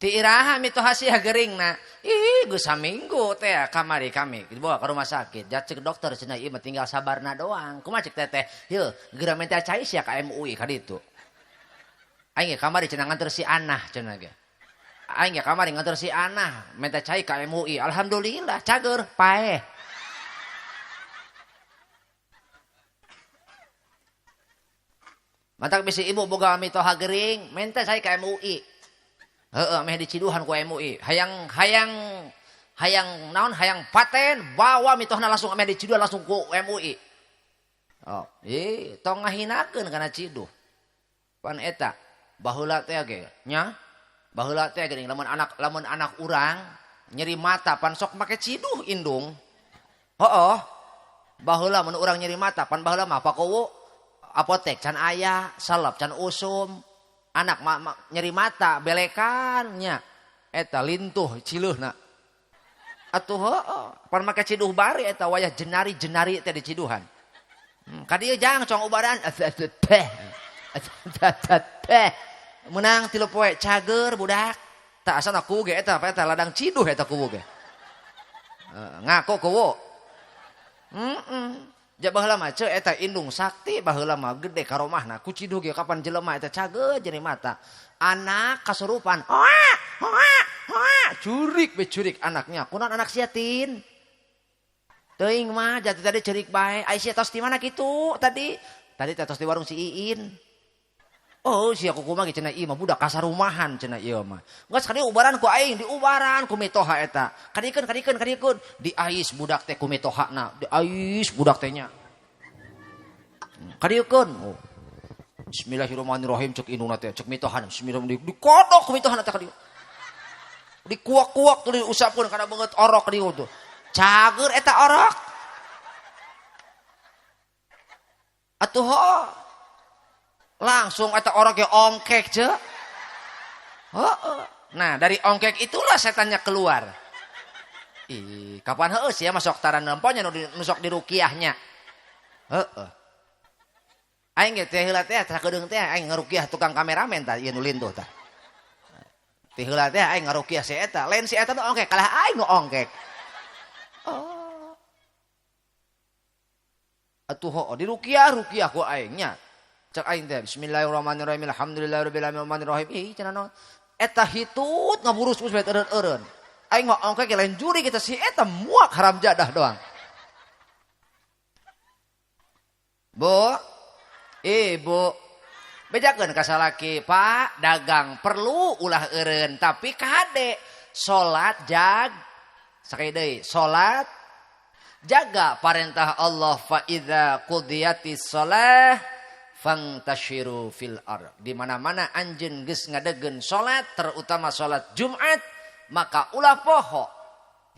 Ti iraha mitoha sia geuringna. Ih geus saminggu teh kamari kami dibawa ke rumah sakit. Cek dokter cenah ieu mah tinggal sabarna doang. Kumaha cek teteh? Heuh, geura minta cai sia ka MUI ka ditu. Aing ge kamari cenah nganter si Anah cenah ge. Aing ge kamari nganter si Anah minta cai ka MUI. Alhamdulillah cager paeh. Matak bisi ibu boga mitoha gering minta cai ka MUI. Heeh meh diciduhan ku MUI. Hayang hayang hayang naon hayang paten bawa mitohna langsung meh diciduhan langsung ku MUI. Oh, ih tong ngahinakeun kana ciduh. Pan eta baheula teh ge nya. Baheula teh geuning lamun anak urang nyeri mata pan sok make ciduh indung. Heuh. Baheula mun urang nyeri mata pan baheula mah pakowo apotek can aya, salep can usum. Anak nyeri mata belekan nya. Eta lintuh cileuhna. Atuh heuh, pan make ciduh bari eta wayah jenari-jenari teh diciduhan. Ka dieu jang cong ubaran teh. Teh. Menang 3 poe cager budak. Tak asana ku ge eta eta ladang ciduh eta kuwu ge. Ngaku kuwu. Heeh. Ja baheula mah ceu eta indung sakti baheula mah gede ka romahna ku ciduh ge kapan jelema eta cager jeung mata. Anak kasurupan. Hoa hoa hoa curik we curik anaknya. Kunaon anak sia tin? Teuing mah jati tadi cerik bae. Ai sia tos di mana kitu tadi? Tadi teh tos di warung si Iin. Oh sia kumaha ge cenah ieu mah budak kasarumahan cenah ieu mah. Geus kadieu ubaran ku aing diubaran ku mitoha eta. Kadikeun kadikeun kadikeun diais budak teh ku mitohana, diais budak teh nya. Kadikeun. Oh. Bismillahirrahmanirrahim cek indungna teh, cek mitohana bismillahirrahmanirrahim dikodok ku mitohana teh kadieu. Dikuak-kuak tuh diusapkeun kana beungeut orok dieu tuh. Cager eta orok. Atuh ho. Langsung eta orok ge ongkek ce. Heeh. Nah, dari ongkek itulah setannya keluar. Ih, kapan heueuh sia masuk taran nemponya nu sok dirukiahnya. Heeh. Aing ge teh heula teh sakedeung teh aing ngarukiah tukang kameramen tah ieu nu lintuh tah. Teh heula teh aing ngarukiah si eta, lain si eta nu ongkek, kalah aing nu ongkek. Oh. Atuh heueuh dirukiah rukiah ku aing nya. Cek aing teh bismillahirrahmanirrahim alhamdulillahirabbil alamin. Ih cenah naon eta hitut ngaburus-burus bae eureun-eureun. Aing mah ongkek lain juri kita si eta muak haram jadah doang. Bu, ibu bejakeun ka salaki, Pak, dagang perlu ulah eureun tapi kade salat jag sakali deui salat jaga parentah Allah fa idza qudiyatis shalah fantashiru fil ard. Di mana-mana anjeun geus ngadegkeun salat, terutama salat Jumat, maka ulah poho.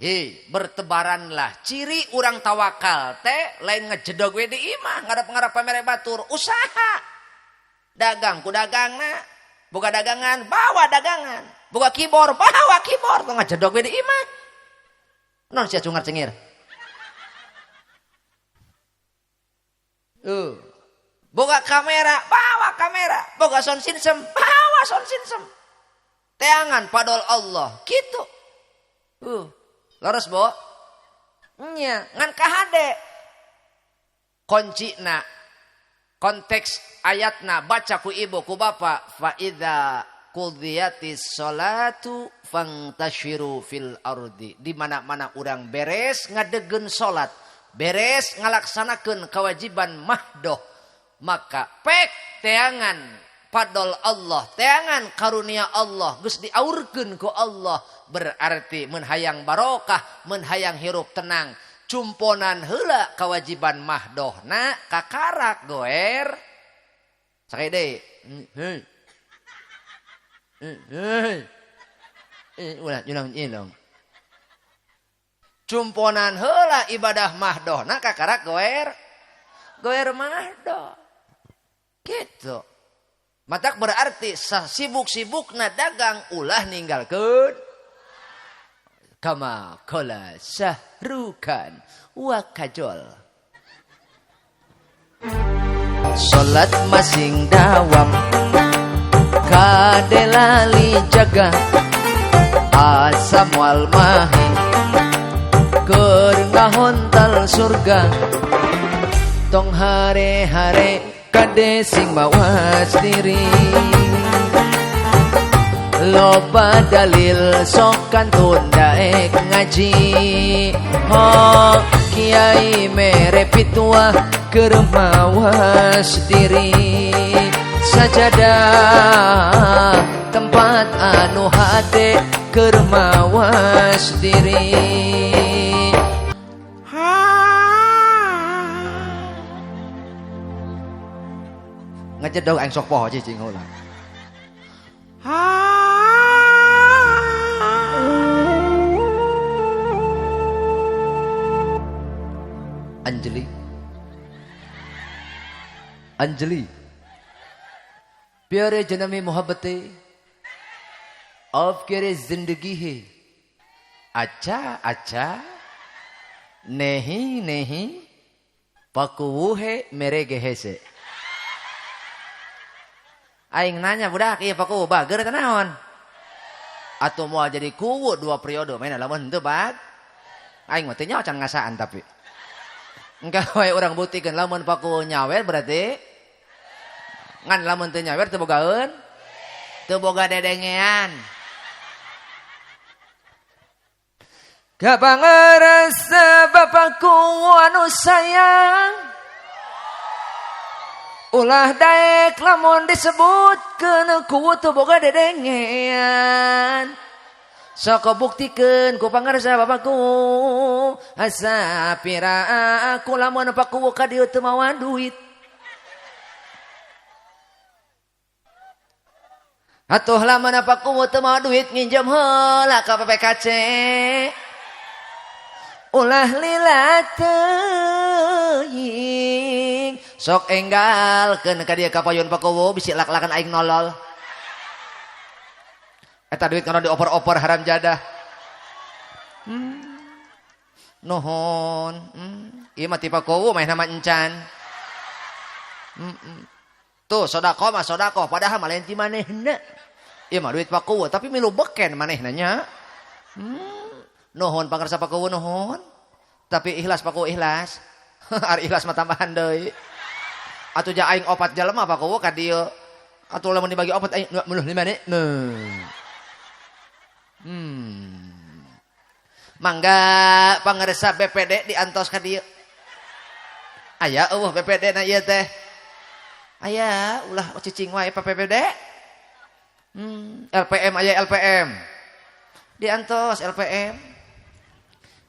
Hei, bertebaranlah. Ciri urang tawakal teh lain ngejedog we di imah ngarep-ngarep pamere batur, usaha. Dagang ku dagangna, boga dagangan, bawa dagangan. Boga keyboard, bawa keyboard, tong ngejedog we di imah. Non sia cungar cengir. Boga kamera, bawa kamera. Boga sound system, bawa sound system. Teangan padol Allah, gitu. Leres bo? Nya, ngan kahade. Kuncina konteks ayatna baca ku ibu ku bapa fa idza qudiyatis sholatu fantashiru fil ardi. Di mana-mana urang beres ngadegen salat, beres ngalaksanakeun kewajiban mahdoh, maka pek teangan padol Allah, teangan karunia Allah geus diaurkeun ku Allah. Berarti mun hayang barokah, mun hayang hirup tenang, cumponan heula kewajiban mahdohna kakarak goer. Sakali deui. Hei. Hei. Ulah nyulang nyilong. Cumponan heula ibadah mahdohna kakarak goer. Goer mahdoh. Gitu. Matak berarti sibuk-sibukna dagang ulah ninggalkeun. Kama kola sahrukan wa kajol. Salat masing dawam kadelali jaga asam wal mahi keur ngahontal surga tong hare-hare kade sing mawas diri. Loba dalil sok kantun daek ngaji. Ho kiai mere pituah keur mawas diri. Sajadah tempat anu hade keur mawas diri. Ngejedog aing sok poho cicing heula. Anjali, Anjali, प्यारे जन्म मोहब्बतें आपके जिंदगी है. अच्छा अच्छा नहीं नहीं पकवू है मेरे गेहे से. Aing nanya budak ieu pakuwu bager teh naon? Atuh moal jadi kuwu 2 periode mainna lamun henteu bag. Aing mah teu nyaho can ngasaan tapi. Engke wae urang buktikeun lamun pakuwu nyawer berarti ngan lamun teu nyawer teu bogaeun teu boga dedengean. Kapangarasa bapakku anu sayang ulah daek lamun disebutkeun ku teu boga dedengean. Sok buktikeun ku pangarsa bapakku asa pira aku lamun paku ka dieu teu mawa duit. Atuh lamun paku teu mawa duit nginjem heula ka PPKC. Ulah lila teuing sok enggalkeun ka dieu ka payun pakuwu bisi lak-lakan aing nolol. Eta duit kana dioper-oper haram jadah. Nuhun. Ieu mah ti pakuwu mah nama encan. Tuh sedekah mah sedekah padahal mah lain ti manehna. Ieu mah duit pakuwu tapi milu beken manehna nya. Nuhun pangarsa pakuwu nuhun. Tapi ikhlas pakuwu ikhlas. Ari ikhlas mah tambahan deui. Atuh ja aing opat jelema pakuwu ka dieu. Atuh lamun dibagi opat aing 25 nih. Mangga pangarsa BPD diantos ka dieu. Aya eueuh BPD na ieu teh. Aya ulah cicing wae PPD. LPM aya LPM. Diantos LPM.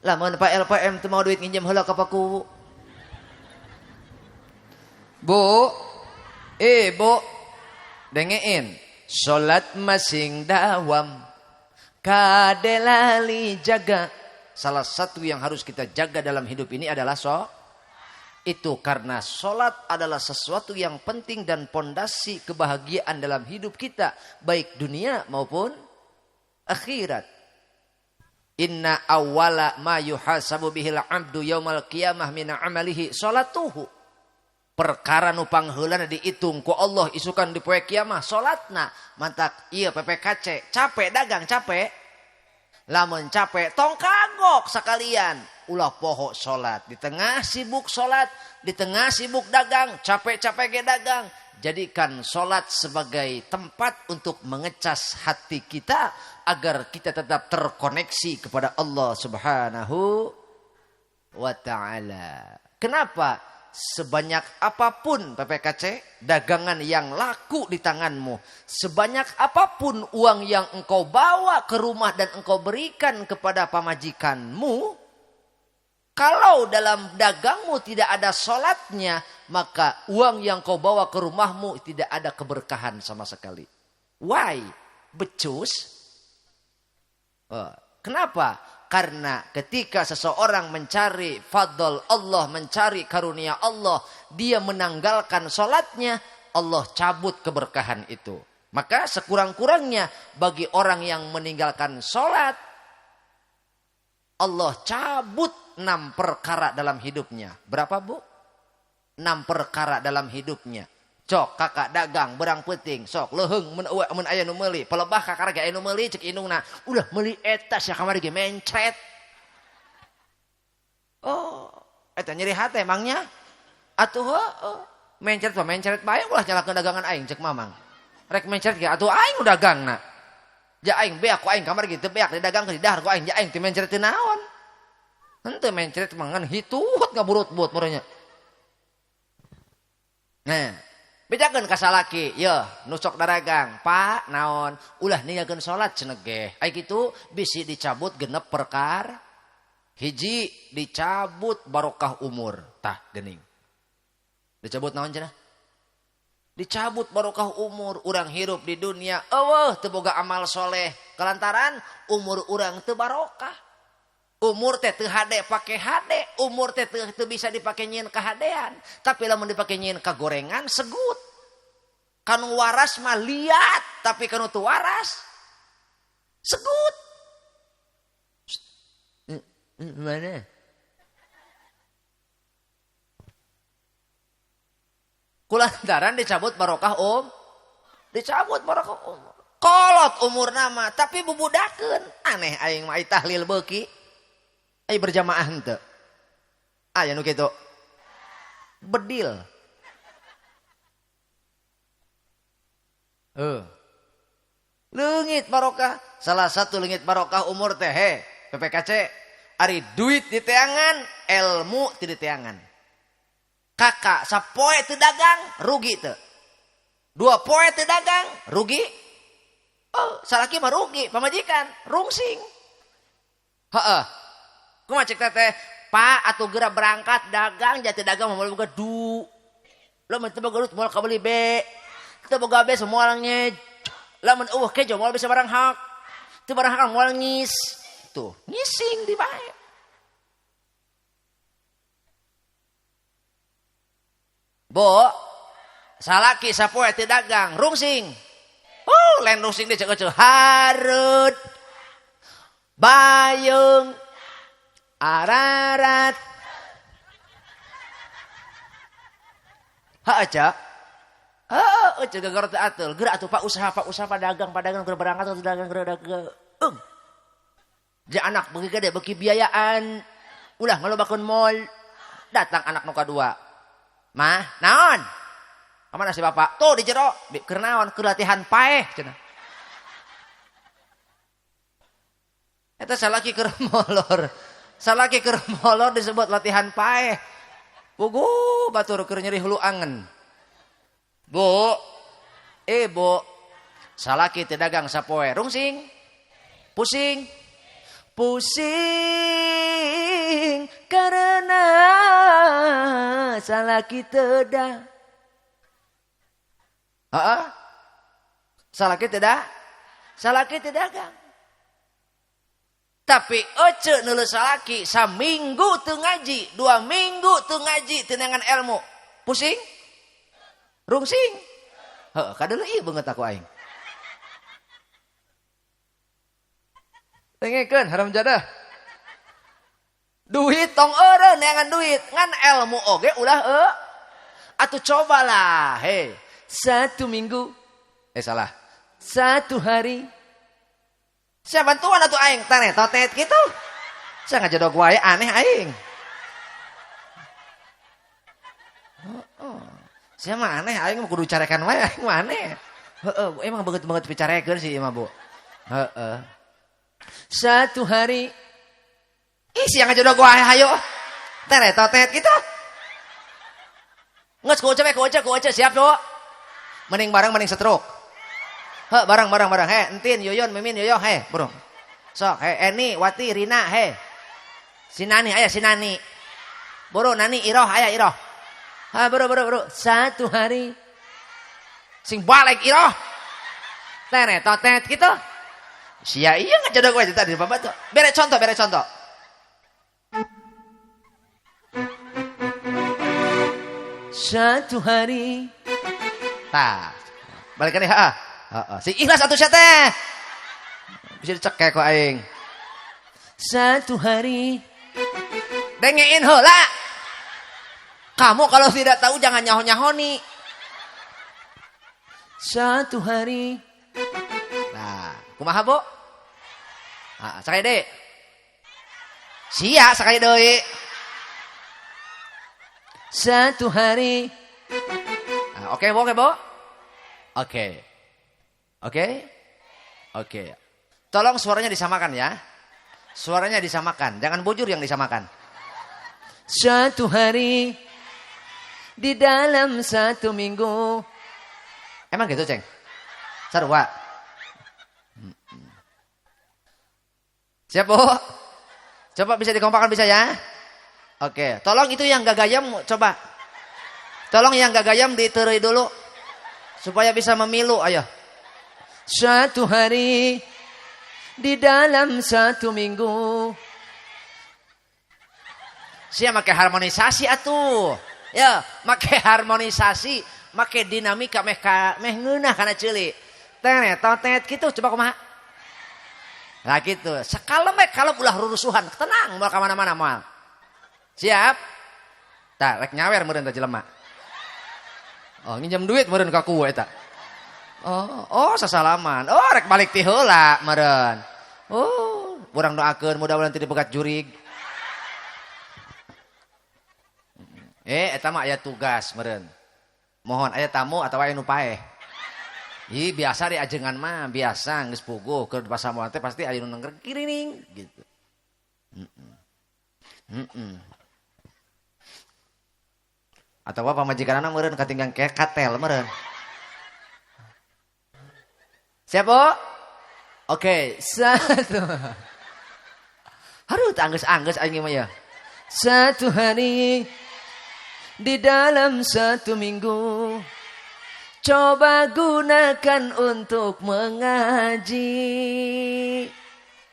Lamun Pak LPM teu mau duit nginjem heula ka pakuwu. Bu, Bu, dengein. Salat masing dawam kadelali jaga Salah satu yang harus kita jaga dalam hidup ini adalah itu karena sholat adalah sesuatu yang penting dan pondasi kebahagiaan dalam hidup kita, baik dunia maupun akhirat. Inna awwala ma yuhasabu bihil abdu yaumal qiyamah min amalihi sholatuhu. Perkara nu pangheulana dihitung ku Allah isukan di poe kiamah salatna. Mantak ieu PPKC capek dagang capek. Lamun capek tong kagok sekalian, ulah poho salat. Di tengah sibuk salat, di tengah sibuk dagang, capek-capek ge dagang. Jadikan salat sebagai tempat untuk mengecas hati kita agar kita tetap terkoneksi kepada Allah Subhanahu wa taala. Kenapa? Sebanyak apapun PPKC dagangan yang laku di tanganmu, sebanyak apapun uang yang engkau bawa ke rumah dan engkau berikan kepada pamajikanmu, kalau dalam dagangmu tidak ada sholatnya, maka uang yang kau bawa ke rumahmu tidak ada keberkahan sama sekali. Why? Becus. Kenapa? Karena ketika seseorang mencari fadl Allah, mencari karunia Allah, dia menanggalkan sholatnya, Allah cabut keberkahan itu. Maka sekurang-kurangnya bagi orang yang meninggalkan sholat, Allah cabut 6 perkara dalam hidupnya. Berapa bu? 6 perkara dalam hidupnya. Cok kakak dagang berang peuting sok leuheung mun mun aya nu meuli pelebah kakara ge aya nu meuli cek indungna ulah meuli eta sia kamari ge mencret. Oh, eta nyeri hate emangnya? Atuh heuh. Mencret mah mencret bae ulah nyalakeun dagangan aing cek mamang. Rek mencret ge atuh aing nu dagangna. Ja aing beak ku aing kamari ge teu beak didagangkeun didahar ku aing ja aing teu mencret teu naon. Henteu mencret mah ngan hitut ngaburut-burut meureunnya. Nah, bejakeun ka salaki, yeuh nu sok daragang, Pak, naon? Ulah ninggalkeun salat cenah ge. Ai kitu bisi dicabut genep perkara. Hiji dicabut barokah umur, tah geuning. Dicabut naon cenah? Dicabut barokah umur, urang hirup di dunia eueuh teu boga amal soleh, kalantaran umur urang teu barokah. Umur teh teu hade pake hade, umur teh teu bisa dipake nyieun kahadean, tapi lamun dipake nyieun kagorengan segut. Kanu waras mah liat, tapi kanu teu waras segut. Mana? Kulantaran dicabut barokah dicabut barokah umur. Kolot umur nama, tapi bubudakeun. Aneh aing mah tahlil beuki. Ayo berjamaah henteu. Aya nu kitu. Bedil. Leungit barokah. Salah satu leungit barokah umur teh he, PPKC. Ari duit di teangan, ilmu ti di teangan. Kakak sapoe teu dagang, rugi teu. 2 poe teu dagang, rugi. Oh, salaki mah rugi, pamajikan rungsing. Heeh. Kumaha cek teteh, Pak atuh geura berangkat dagang jati dagang moal boga du. Lamun teu boga duit moal kabeli be. Teu boga be moal nyej. Lamun eueuh kejo moal bisa barang hak. Teu barang hak moal ngis. Tuh, ngising di bae. Bo, salaki sapoe teu dagang, rungsing. Lain rungsing deui cek eceu hareut. Bayung Ararat. Ha aja. Heuh, eueuh geger teu ateul. Geura atuh Pak usaha padagang, geura berangkat atuh dagang geura dagang. Ja anak beuki gede beuki biayaan. Ulah ngalobakeun mall. Datang anak nu kadua. Mah, naon? Ka mana si bapak? Tuh di jero, keur naon? Keur latihan paeh cenah. Eta salaki keur molor. Salaki keur molor disebut latihan paeh. Pugu batur keur nyeri hulu angen. Bu, bu, salaki teu dagang sapoe, rungsing. Pusing. Pusing karena salaki teu da. Heeh. Salaki teu da? Salaki teu dagang. Tapi ece neuleuh salaki saminggu teu ngaji, 2 minggu teu ngaji teu neangan ilmu. Pusing? Rungsing? Heuh, kadeuleuh ieu beungeut aku aing. Dengekeun haram jadah. Duit tong eureun neangan duit, ngan ilmu oge ulah heuh. Atuh cobalah, hei. 1 minggu. Salah. 1 hari. Saya bantuan atuh aing tane totet gitu. Saya ngajedog wae aneh aing. Heeh. Saya mah aneh aing mah kudu carekan wae aing mah aneh. Heeh, emang beungeut-beungeut picarekeun sih ieu mah, Bu. Heeh. 1 hari. Ih, sia ngajedog wae hayo. Tane totet gitu. Geus ku uce siap, Bu. Mending bareng mending setruk. He, bareng bareng he, Entin, Yoyon, Mimin, Yoyo, he, bro. Sok, he, Eni, Wati, Rina, he. Sinani, aya Sinani. Boro, Nani, Iroh, aya Iroh. Ha, bro. 1 hari. Sing balik Iroh. Teret, totet gitu. Sia iya ngajodoh gue tadi bapak tuh. Bere contoh. 1 hari. Tah. Balikan deh, ha. Heeh, si ikhlas atuh sia teh. Bisa dicekek ku aing. 1 hari. Dengein heula. Kamu kalau tidak tahu jangan nyaho-nyahoni. 1 hari. Nah, kumaha, Bu? Heeh, sakali deui. Sia sakali deui. 1 hari. Nah, oke, Bu, oke, Bu. Oke. Oke? Oke. Tolong suaranya disamakan ya. Suaranya disamakan, jangan bujur yang disamakan. 1 hari di dalam 1 minggu. Emang gitu, Ceng? Sarua. Siap, Bu? Coba bisa dikompakan bisa ya? Oke, tolong itu yang gak gayam coba. Tolong yang gak gayam diterai dulu supaya bisa memilu, ayo. 1 hari di dalam 1 minggu. Sia make harmonisasi atuh. Ya, make harmonisasi, make dinamika meh meh ngeunah kana ceuli. Tenet totet kitu coba kumaha. Lah gitu. Sakalem we kalem ulah rurusuhan, tenang moal ka mana-mana moal. Siap? Tah rek nyawer meureun teh jelema. Oh, nginjem duit meureun ka ku eta. Oh, sasalaman. Oh, rek balik ti heula meureun. Oh, urang doakeun mudah-mudahan teu dipegat jurig. Eta mah aya tugas meureun. Mohon aya tamu atawa aya nu paeh. Ih, biasa di ajengan mah, biasa geus puguh keur pasamuan teh pasti aya nu nengker kirining gitu. Atawa pamajikanna meureun katinggang katel meureun. Siap, Bu? Oke, 1. Aduh, angges-angges aing mah ya. 1 hari di dalam 1 minggu. Coba gunakan untuk mengaji.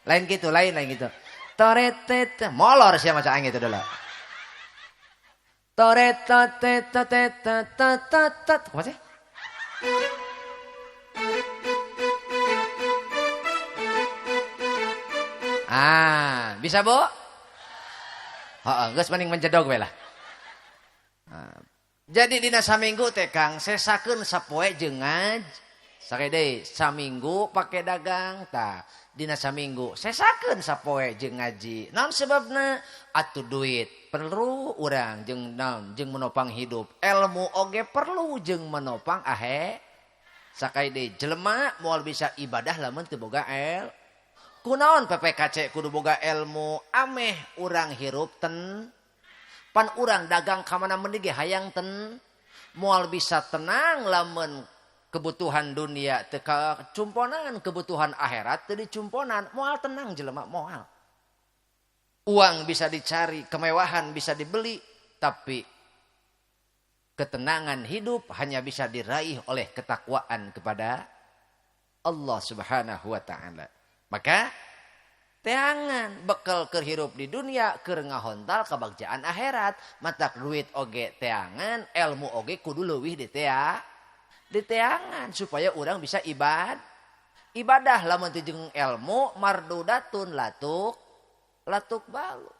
Lain gitu, lain gitu. Toretet, molor sia maca aing itu dulu. Toret tet tet tet tet tet. Kumaha sih? Ah, bisa, Bu? Heeh, geus mending menjedog we lah. Nah, jadi dina saminggu teh Kang sesakeun sapoe jeung ngaj. Sakali deui saminggu pake dagang tah. Dina saminggu sesakeun sapoe jeung ngaji. Naon sebabna? Atuh duit perlu urang jeung naon jeung menopang hidup. Ilmu oge perlu jeung menopang ahe. Sakali deui jelema moal bisa ibadah lamun teu boga el. Kunaon PPKC kudu boga ilmu ameh urang hirup ten. Pan urang dagang ka mana mending ge hayang ten. Moal bisa tenang lamun kebutuhan dunia teu kacumponan, kebutuhan akhirat teu dicumponan, moal tenang jelema moal. Uang bisa dicari, kemewahan bisa dibeli, tapi ketenangan hidup hanya bisa diraih oleh ketakwaan kepada Allah Subhanahu wa taala. Maka Teangan bekal keur hirup di dunia keur ngahontal kebagjaan akhirat. Matak duit oge teangan, ilmu oge kudu leuwih di teangan supaya orang bisa ibadah lamun teu jeung ilmu mardudatun latuk balu.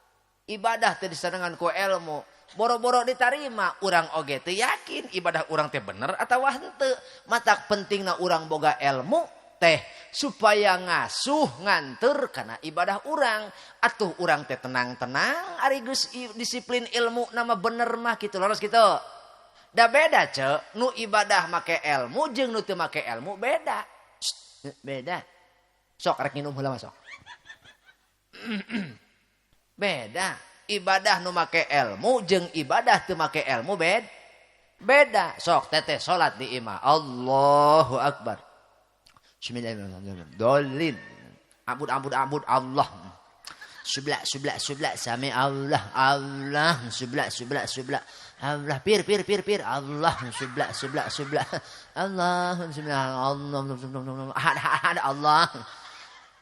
Ibadah teu disarengan ku ilmu, boro-boro ditarima urang oge teu yakin ibadah urang teh bener atawa henteu. Matak pentingna urang boga ilmu teh supaya ngasuh nganter kana ibadah urang. Atuh urang teh tenang-tenang ari geus disiplin ilmu nama bener mah kitu leres kitu. Da beda ce, nu ibadah make ilmu jeung nu teu make ilmu beda. Beda. Sok rek nginum heula mah sok. Beda. Ibadah nu make ilmu jeung ibadah teu make ilmu beda. Sok teteh salat di imah. Allahu akbar. Bismillahirrahmanirrahim. Dolin. Abud abud abud Allah. Sebelah sebelah sebelah sami Allah Allah sebelah sebelah sebelah Allah pir pir pir pir Allah sebelah sebelah sebelah Allah sebelah Allah ahad ahad Allah.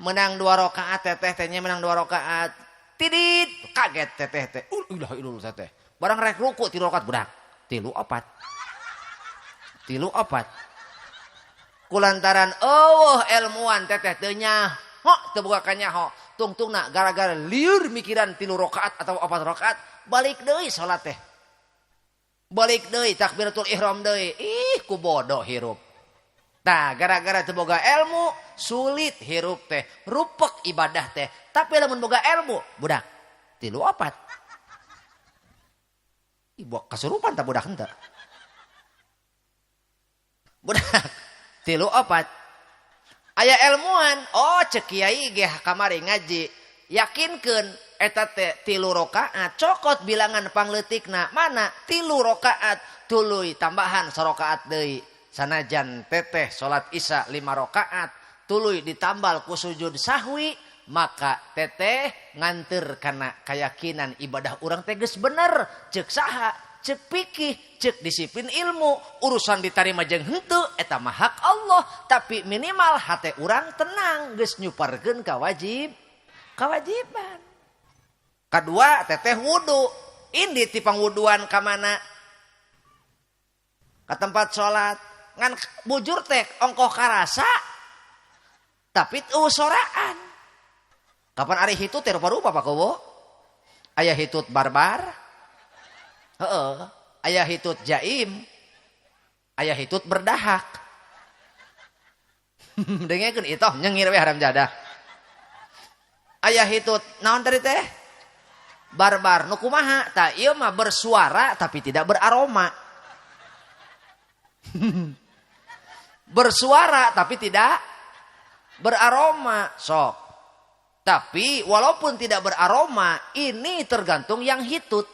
Menang 2 rakaat teteh tehnya menang 2 rakaat. Tidit kaget teteh teh. Ulah ilul teteh. Barang rek ruku 3 rakaat budak. 3 4. 3 4. Kulantaran eueuh ilmuan teteh teu nyaho teu boga kanyaho. Tungtungna gara-gara liur mikiran 3 rakaat atau 4 rakaat balik deui salat teh. Balik deui takbiratul ihram deui. Ih ku bodoh hirup. Tah gara-gara teu boga ilmu sulit hirup teh, rupek ibadah teh. Tapi lamun boga ilmu budak 3 4. Ibu kasurupan tah budak henteu. Budak 3 4. Aya ilmuan, oh cek kiai ge kamari ngaji, yakinkeun eta teh 3 rakaat, cokot bilangan pangleutikna, mana 3 rakaat, tuluy tambahan 1 rakaat deui. Sanajan teteh salat isya 5 rakaat, tuluy ditambal ku sujud sahwi, maka teteh nganteur kana keyakinan ibadah urang teh geus bener, cek saha, cek pikih, cek disiplin ilmu, urusan ditarima jeung henteu eta mah hak Allah, tapi minimal hate urang tenang geus nyuparkeun kewajiban. Kadua teteh wudu, indit ti pangwuduan ka mana? Ka tempat salat, ngan bujur teh ongkoh karasa tapi eueuh soraan. Kapan ari hitut teh rupa-rupa Pak Kowo? Aya hitut barbar. Heeh, aya hitut jaim, aya hitut berdahak. Dengekeun itu nyengir we haram jadah. Aya hitut naon tadi teh? Barbar. Nu kumaha? Tah ieu mah bersuara tapi tidak beraroma. Bersuara tapi tidak beraroma. Sok. Tapi walaupun tidak beraroma, ini tergantung yang hitut.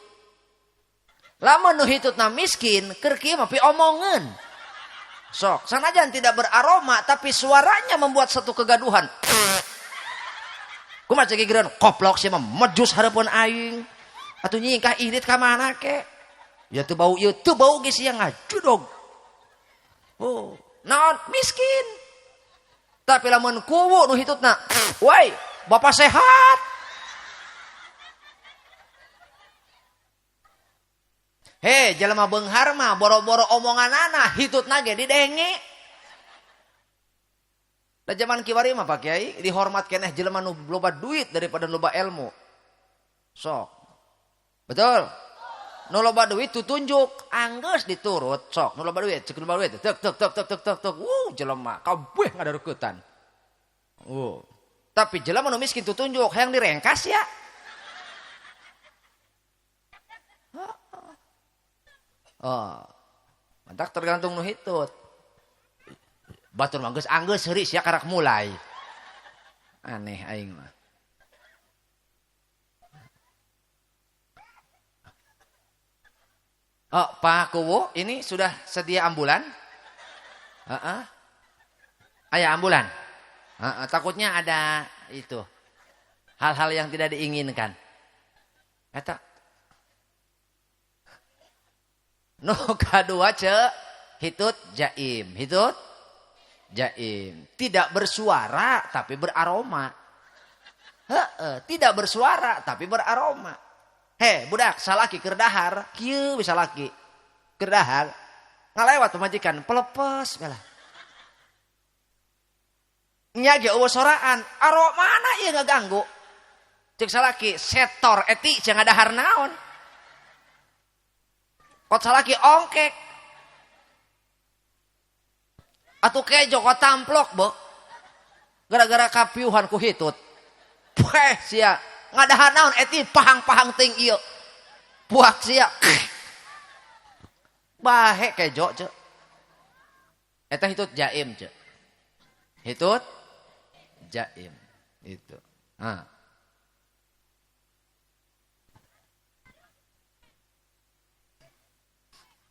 Lamun nu hitutna miskin, keur kieu mah piomongeun. Sok, sanajan tidak beraroma tapi suaranya membuat satu kegaduhan. Kumaha cek gigireun, koplok sia mah medus hareupeun aing. Atuh nyingkah indit ka mana ke? Ya teu bau ieu, teu bau ge sia ngajudog. Oh, naon miskin. Tapi lamun kuwu nu hitutna, woi, bapak sehat. Hei, jelema beunghar mah boro-boro omonganana hitutna ge didenge. Da zaman kiwari mah Pak Kiai dihormat keneh jelema nu loba duit daripada loba ilmu. Sok. Betul? Nu loba duit tutunjuk, anggeus diturut, sok nu loba duit, cek nu loba duit, tek tek tek tek tek tek tek. Jelema kabeh ngadarukutan. Tapi jelema nu miskin tutunjuk, hayang direngkas ya. Oh, mantak tergantung nu hitut. Batur mah geus anggeus seuri sia karak mulai. Aneh aing mah. Oh, Pak Kuwu, ini sudah sedia ambulan? Heeh. Aya ambulan? Heeh, takutnya ada itu hal-hal yang tidak diinginkan. Eta nu kadua ce hitut jaim, hitut jaim, tidak bersuara tapi beraroma. Heeh, tidak bersuara tapi beraroma. Heh, budak salaki keur dahar, kieu bisa laki. Keur dahar ngalewat pamajikan pelepes belah. Nya ge eueuh soraan, aromana ieu ngaganggu. Cek salaki setor eti cenah ngadahar naon. Kot salaki ongkek. Atuh kejo kot tamplok, bo. Gara-gara kapiuhan ku hitut. Peh sia, ngadahar naon eti pahang-pahang ting ieu. Buak sia. Bahe kejo cek. Eta hitut jaim cek. Hitut jaim itu. Nah.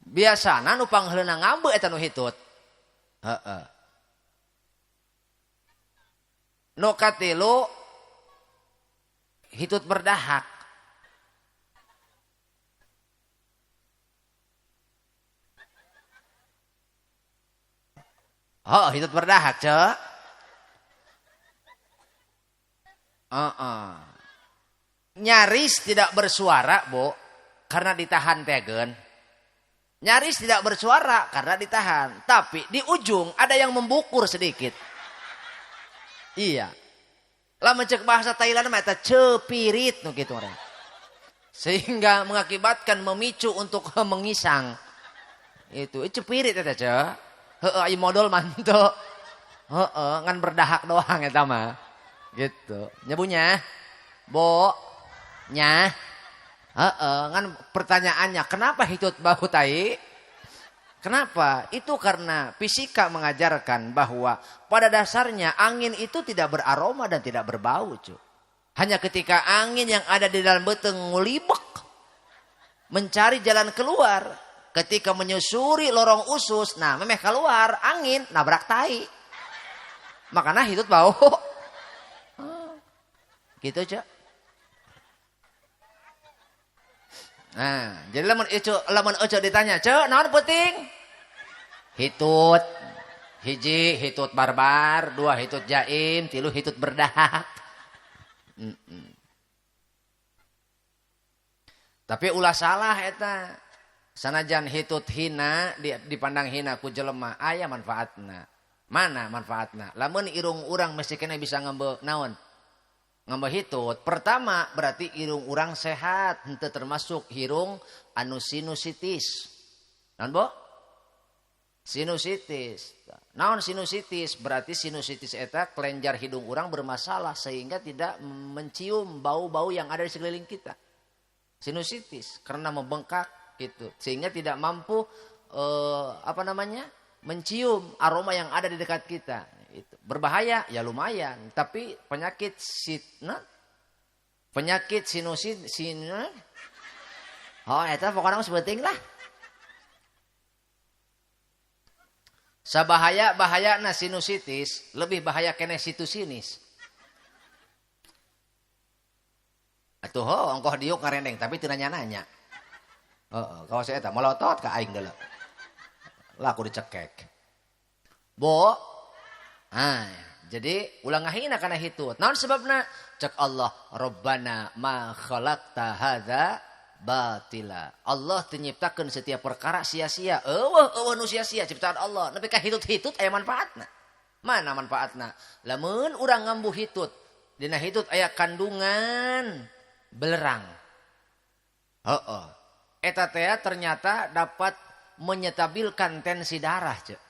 Biasana nu pangheuleunan ngambe eta nu hitut. Heeh. Nu katilu hitut berdahak. Oh, hitut berdahak, cek. Nyaris tidak bersuara, Bu, karena ditahan tegen. Nyaris tidak bersuara karena ditahan, tapi di ujung ada yang membukur sedikit. Iya. Lamun cek bahasa Thailand mah eta cepirit nu kitu orang. Sehingga mengakibatkan memicu untuk mengisang. Itu cepirit eta cek. Heeh, aya modal mah henteu. Heeh, ngan berdahak doang eta mah. Gitu. Nyebunya bo nya. Heeh, ngan pertanyaannya kenapa hitut bau tai? Kenapa? Itu karena fisika mengajarkan bahwa pada dasarnya angin itu tidak beraroma dan tidak berbau, cu. Hanya ketika angin yang ada di dalam beuteung ngulibek mencari jalan keluar, ketika menyusuri lorong usus, nah memeh keluar angin nabrak tai. Makanya hitut bau. Gitu, cu. Nah, jadi lamun ece ditanya, "Ceu, naon penting?" Hitut. Hiji hitut barbar, dua hitut jaim, tilu hitut berdahak. Tapi ulah salah eta. Sanajan hitut hina dipandang hina ku jelema, aya manfaatna. Mana manfaatna? Lamun irung urang mesti kena bisa ngambe naon? Ngambe hitut. Pertama berarti irung urang sehat, henteu termasuk hirung anu sinusitis. Naon, Bo? Sinusitis. Naon sinusitis? Berarti sinusitis eta kelenjar hidung urang bermasalah sehingga tidak mencium bau-bau yang ada di sekeliling kita. Sinusitis karena membengkak gitu, sehingga tidak mampu mencium aroma yang ada di dekat kita. Itu berbahaya ya lumayan, tapi penyakit penyakit sinusit oh eta pokoknya mah penting lah. Sabahaya bahayana sinusitis lebih bahaya kene situsinis. Atuh ho ongkoh diuk ngarendeng tapi teu nanya-nanya. Heeh, kawas eta molotot ka aing deuleu. Laku dicekek. Bo. Ah, jadi ulah ngahina kana hitut. Naon sebabna? Cek Allah, Rabbana ma khalaqta hadza batila. Allah teu nyiptakeun setiap perkara sia-sia. Eueuh eueuh nu sia-sia ciptaan Allah. Nepi ka hitut-hitut aya manfaatna. Mana manfaatna? Lamun urang ngambu hitut, dina hitut aya kandungan belerang. Heeh. Eta teh ternyata dapat menyetabilkan tensi darah, cek.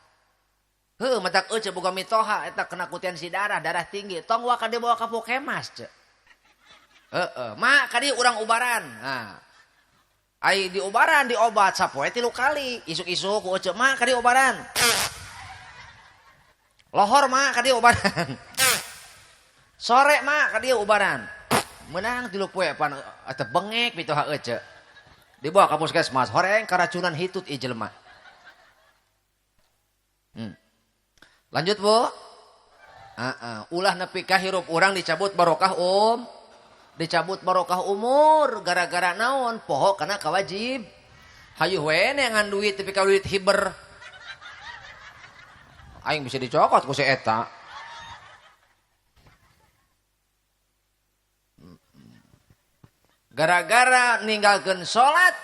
Heuh, matak eueuh boga mitoha eta kena ku tensi darah, darah tinggi. Tong waka dibawa ka pukemas, cek. Heeh, mak ka dieu urang ubaran. Nah. Ai diubaran diobat sapoe 3 kali. Isuk-isuk ku eueuh mak ka dieu ubaran. Lohor mak ka dieu ubaran. Sore mak ka dieu ubaran. Menang 3 poe pan eta bengek mitoha eueuh. Dibawa ka puskesmas, horeng keracunan hitut ieu jelema. Lanjut, Bu. Ulah nepi ka hirup urang dicabut barokah dicabut barokah umur gara-gara naon poho kana kawajib. Hayuh we neangan duit tapi ka duit hiber. Aing bisa dicokot ku si eta. Gara-gara ninggalkeun salat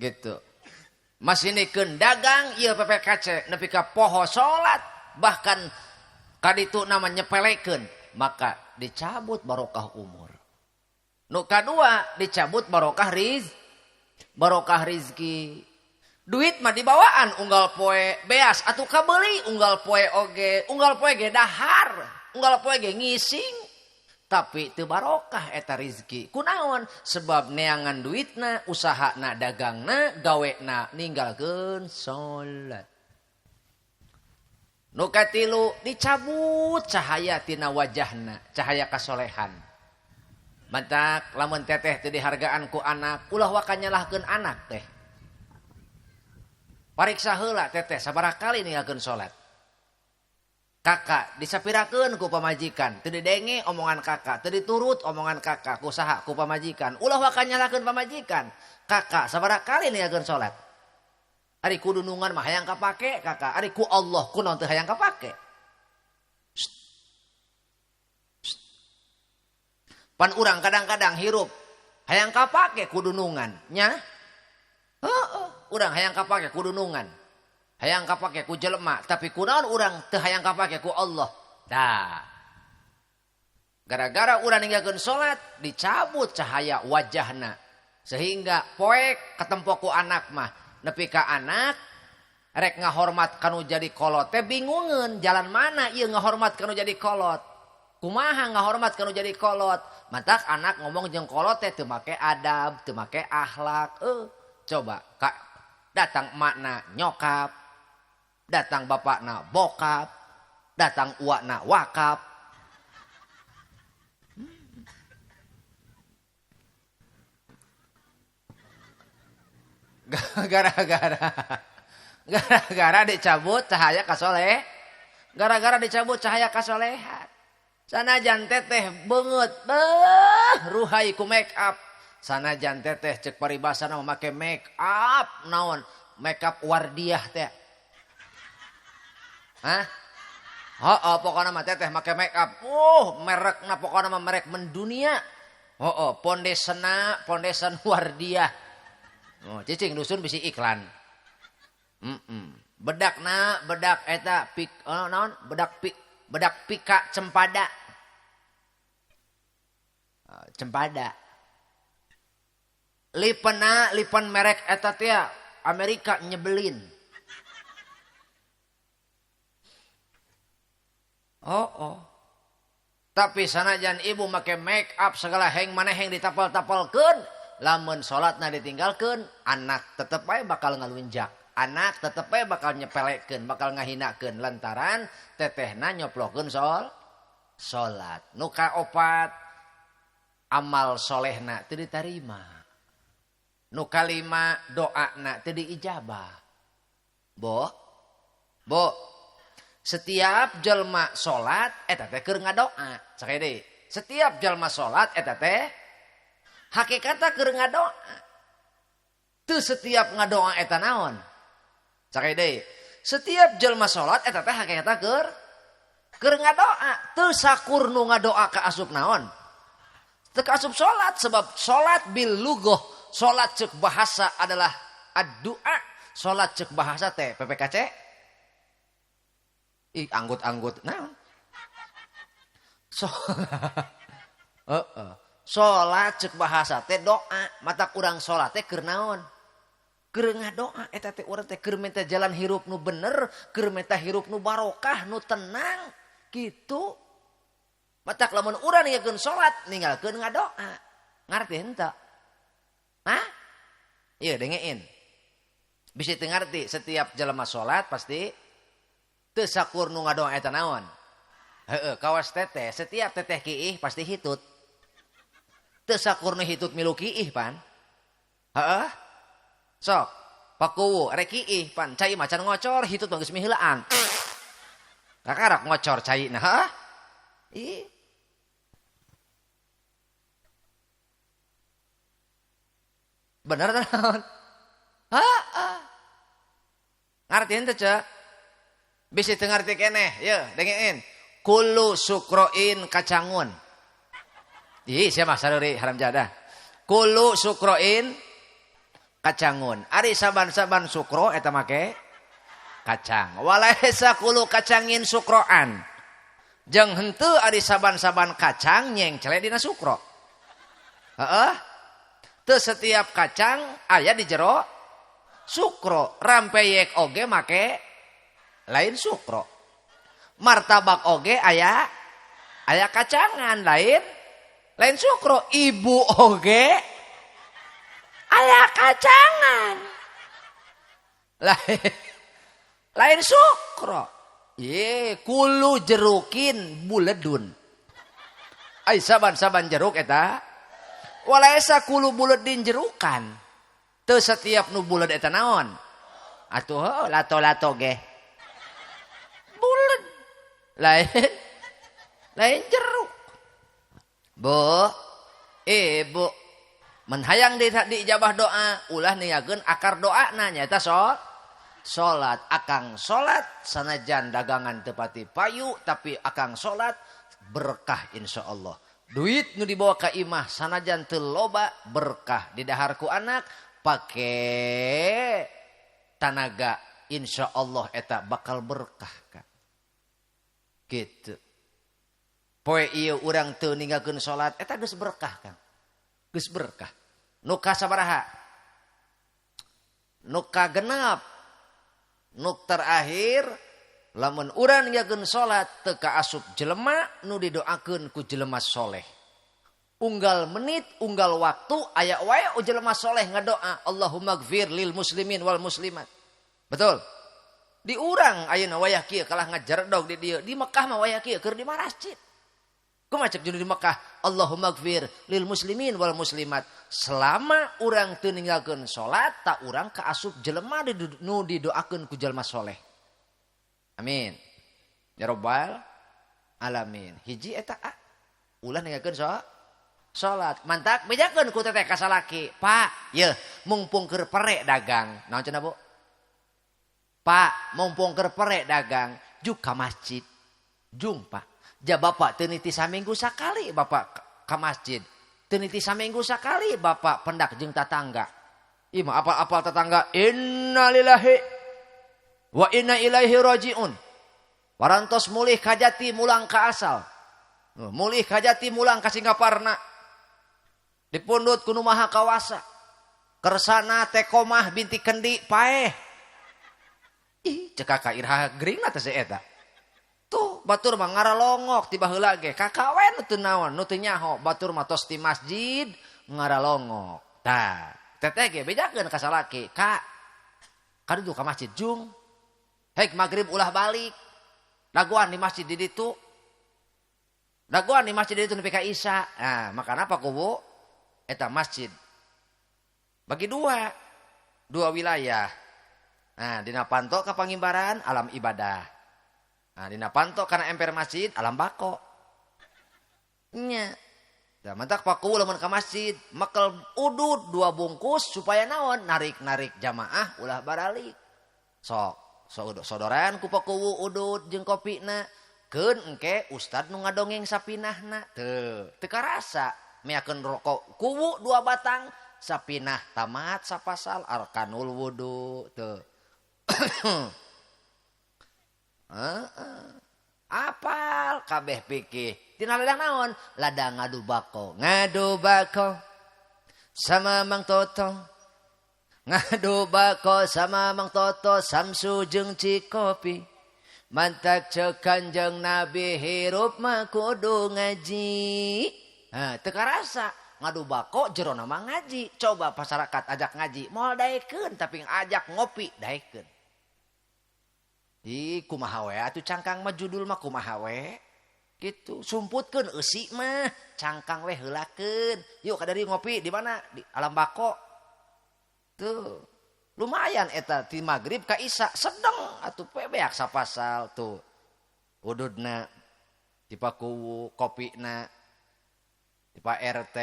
gitu. Masih nikeun dagang ieu PPKC nepi ka poho salat bahkan kaditu nama nyepelekeun, maka dicabut barokah umur. Nu kadua dicabut barokah barokah rizki. Duit mah dibawaan unggal poe beas atuh kabeuli unggal poe oge, unggal poe ge dahar, unggal poe ge ngising. Tapi teu barokah eta rizki. Kunaon? Sebab neangan duitna, usahana, dagangna, gawena ninggalkeun salat. Nu katilu dicabut cahaya tina wajahna, cahaya kasolehan. Mantak lamun teteh teu dihargaan ku anak, ulah waka nyalahkeun anak teh. Pariksa heula teteh sabaraha kali ninggalkeun salat. Kakak disapirakeun ku pamajikan, teu didenge omongan kakak, teu diturut omongan kakak ku saha ku pamajikan. Ulah waka nyalahkeun pamajikan. Kakak sabaraha kali ninggalkeun salat. Ari ku dunungan mah hayang kapake kakak, ari ku Allah kunaon teu hayang kapake. Pan urang kadang-kadang hirup hayang kapake ku dunungan nya. Heeh, urang hayang kapake ku dunungan. Hayang kapake ku jelema, tapi kunaon urang teu hayang kapake ku Allah. Tah. Gara-gara urang ninggalkeun salat, dicabut cahaya wajahna. Sehingga poek katempo ku anak mah, nepi ka anak rek ngahormat kanu jadi kolot teh bingungeun jalan mana ieu ngahormat kanu jadi kolot. Kumaha ngahormat kanu jadi kolot? Matak anak ngomong jeung kolot teh teu make adab, teu make akhlak. Coba kak datang makna nyokap, datang bapakna bokap, datang uakna wakap. Gara-gara dicabut cahaya kasoleh, gara-gara dicabut cahaya kasolehan. Sanajan teteh beungeut, beuh ruhai ku make up. Sanajan teteh cek paribasana make make up naon? Make up wardiah teh. Hah? Heeh, pokona mah teteh make make up. Merekna pokona mah merek mendunia. Heeh, pondesena, pondesen wardiah. Oh, cicing dusun bisi iklan. Bedakna, bedak eta pik naon? Bedak pik, bedak pika cempada. Cempada. Lipena, lipen merek eta teh Amerika nyebelin. Oh. Tapi sanajan ibu make make up segala heng maneh heng ditapal-tapalkeun, lamun salatna ditinggalkeun, anak tetep bae bakal ngalunjak. Anak tetep bae bakal nyepelekeun, bakal ngahinakeun lantaran tetehna nyoplokeun salat. Nu kaopat amal solehna teu ditarima. Nu kalima doana teu diijabah. Bo. Setiap jelma salat eta teh keur ngadoa. Sakali deui. Setiap jelma salat eta teh hakikatna keur ngadoa. Teu setiap ngadoa eta naon? Sakali deui. Setiap jelma salat eta teh hakikatna keur ngadoa. Teu sakur nu ngadoa ka asup naon? Teu ka asup salat, sebab salat bil lugoh, salat ceuk bahasa adalah ad-doa. Salat ceuk bahasa teh PPKC. Ih, anggut-anggut naon? Salat ceuk bahasa teh doa, mata kurang salat teh keur naon? Keur ngadoa eta teh urang teh keur minta jalan hirup nu bener, keur minta hirup nu barokah, nu tenang, gitu. Matak lamun urang ninggalkeun salat, ninggalkeun ngadoa. Ngarti henteu? Hah? Ieu dengein. Bisi teu ngarti, setiap jelema salat pasti teu sakur nu ngadoa eta naon? Heeh, kawas teteh, setiap teteh kiih pasti hitut. Teu sakur nu hitut milu kiih pan. Heeh. Sok, pakuwu rek kiih pan, cai macan ngocor, hitut mah geus miheulaan. Kakarak ngocor cai nah, heeh. Ih. Bener teh naon? Heeh. Ngarti henteu, Cek? Bisi teu ngarti keneh, yeuh dengein. Kullu sukroin kacangun. Ih, sia mah sareuri haram jadah. Kulu sukroin kacangun. Ari saban-saban sukro eta make kacang. Walaisa kulu kacangin sukroan. Jeung henteu ari saban-saban kacang nyengcle dina sukro. Heeh. Teu setiap kacang aya di jero sukro. Rampeyek oge make lain sukro. Martabak oge aya kacangan lain sukro. Ibu oge aya kacangan lain sukro. Ye kulu jerukin buledun. Ai saban-saban jeruk eta walaisa kulu buledin jerukan. Teu setiap nu buled eta naon? Atuh lato-lato ge buled lain jeruk. Bu, ibu menhayang diijabah doa ulah niageun akar doana nyaeta salat. Akang salat sanajan dagangan teu pati payu tapi akang salat berkah insyaallah. Duit nu dibawa ka imah sanajan teu loba berkah didahar ku anak pake tanaga insyaallah eta bakal berkah ka. Gitu. Poe ieu urang teu ninggalkeun salat eta geus berkah Kang. Geus berkah. Nu ka sabaraha? Nu ka genep. Nu terakhir lamun urang ninggalkeun salat teu kaasup jelema nu didoakeun ku jelema soleh. Unggal menit, unggal waktu aya wae jelema soleh ngadoa Allahumma gfir lil muslimin wal muslimat. Betul? Di urang ayeuna wayah kieu kalah ngajerdog di dieu. Di Mekah mah wayah kieu keur di masjid. Kumaha cek di Mekah Allahumma gfir lil muslimin wal muslimat. Selama urang teu ninggalkeun salat tak urang kaasup jelema nu didoakeun ku jelema soleh. Amin. Ya rabbal alamin. Hiji eta ulah ninggalkeun salat. Mantak bejakeun ku teteh ka salaki. Pak, yeuh mumpung keur perek dagang. Naon cenah Bu? Pak, mumpung keur perek dagang, juk ka masjid. Jung, Pak. Ja bapak teu niti saminggu sakali bapak ka masjid. Teu niti saminggu sakali bapak pendak jeung tatangga. Ih mah apal-apal tetangga innalillahi wa inna ilaihi rajiun. Parantos mulih kajati mulang ka asal. Mulih kajati mulang ka Singaparna. Dipundhut ku nu Maha Kawasa. Kersana tekomah binti kendi paeh. Ih cek kakak iraha gringna teh si eta. Tuh batur mah ngaralongok ti baheula ge kakawen nu teu naon nu teu nyaho batur mah tos di masjid ngaralongok. Tah teteh ge bejakeun ka salaki, Kak. Kadudu ka masjid jung. Hek magrib ulah balik. Dagoan di masjid di ditu. Dagoan di masjid di ditu nepi ka Isya. Nah, makana apa kubu? Eta masjid. Bagi dua wilayah. Nah, dina panto ka pangimbaran alam ibadah. Nah, dina panto kana emper masjid alam bako. Nya. Da mantak paku lamun ka masjid, mekel udud 2 bungkus supaya naon narik-narik jamaah ulah baralik. Sok, sodoran ku pakuwu udud jeung kopina. Keun engke ustad nu ngadongeng sapinahna. Teu, teu karasa meakeun rokok kuwu 2 batang sapinah tamat sapasal arkanul wudu teu. Apal kabeh pikir tina ladang naon ladang ngadu bako sama Mang Toto, ngadu bako sama Mang Toto Samsu jeung Cikopi. Mantak cek Kanjeng Nabi hirup mah kudu ngaji. Hah, teu karasa ngadu bako jerona mah ngaji. Coba masyarakat ajak ngaji moal daekeun tapi ajak ngopi daekeun. Ih kumaha we atuh cangkang mah judul mah kumaha we gitu sumputkeun eusi mah cangkang we heulakeun. Yuk kadari ngopi di mana? Di alam bako. Tuh lumayan eta ti magrib ka isya sedeng atuh beak sapasal tuh. Ududna di Pakuwu, kopina di Pak RT,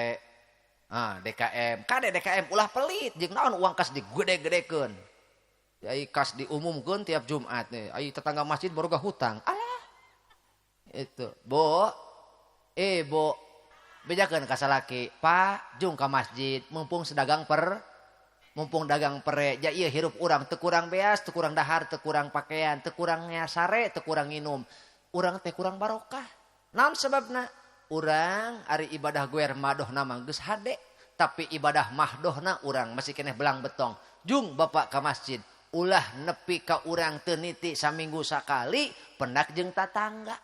DKM. Kade DKM ulah pelit jeung naon uang kas digede-gedekeun. Ai kas diumumkeun tiap Jumat nih. Ai tetangga masjid baru gak hutang. Alah. Itu. Bu. Bu. Bejakeun ka salaki, Pak, jung ka masjid, mumpung sedagang per mumpung dagang pere, ja ieu hirup urang teu kurang beas, teu kurang dahar, teu kurang pakaian, teu kurang sare, teu kurang nginum. Urang teh kurang barokah. Naon sebabna? Urang ari ibadah guer madohna mah geus hade, tapi ibadah mahdohna urang masih keneh belang betong. Jung bapak ka masjid, ulah nepi ka urang teu niti saminggu sakali pendak jeung tatangga.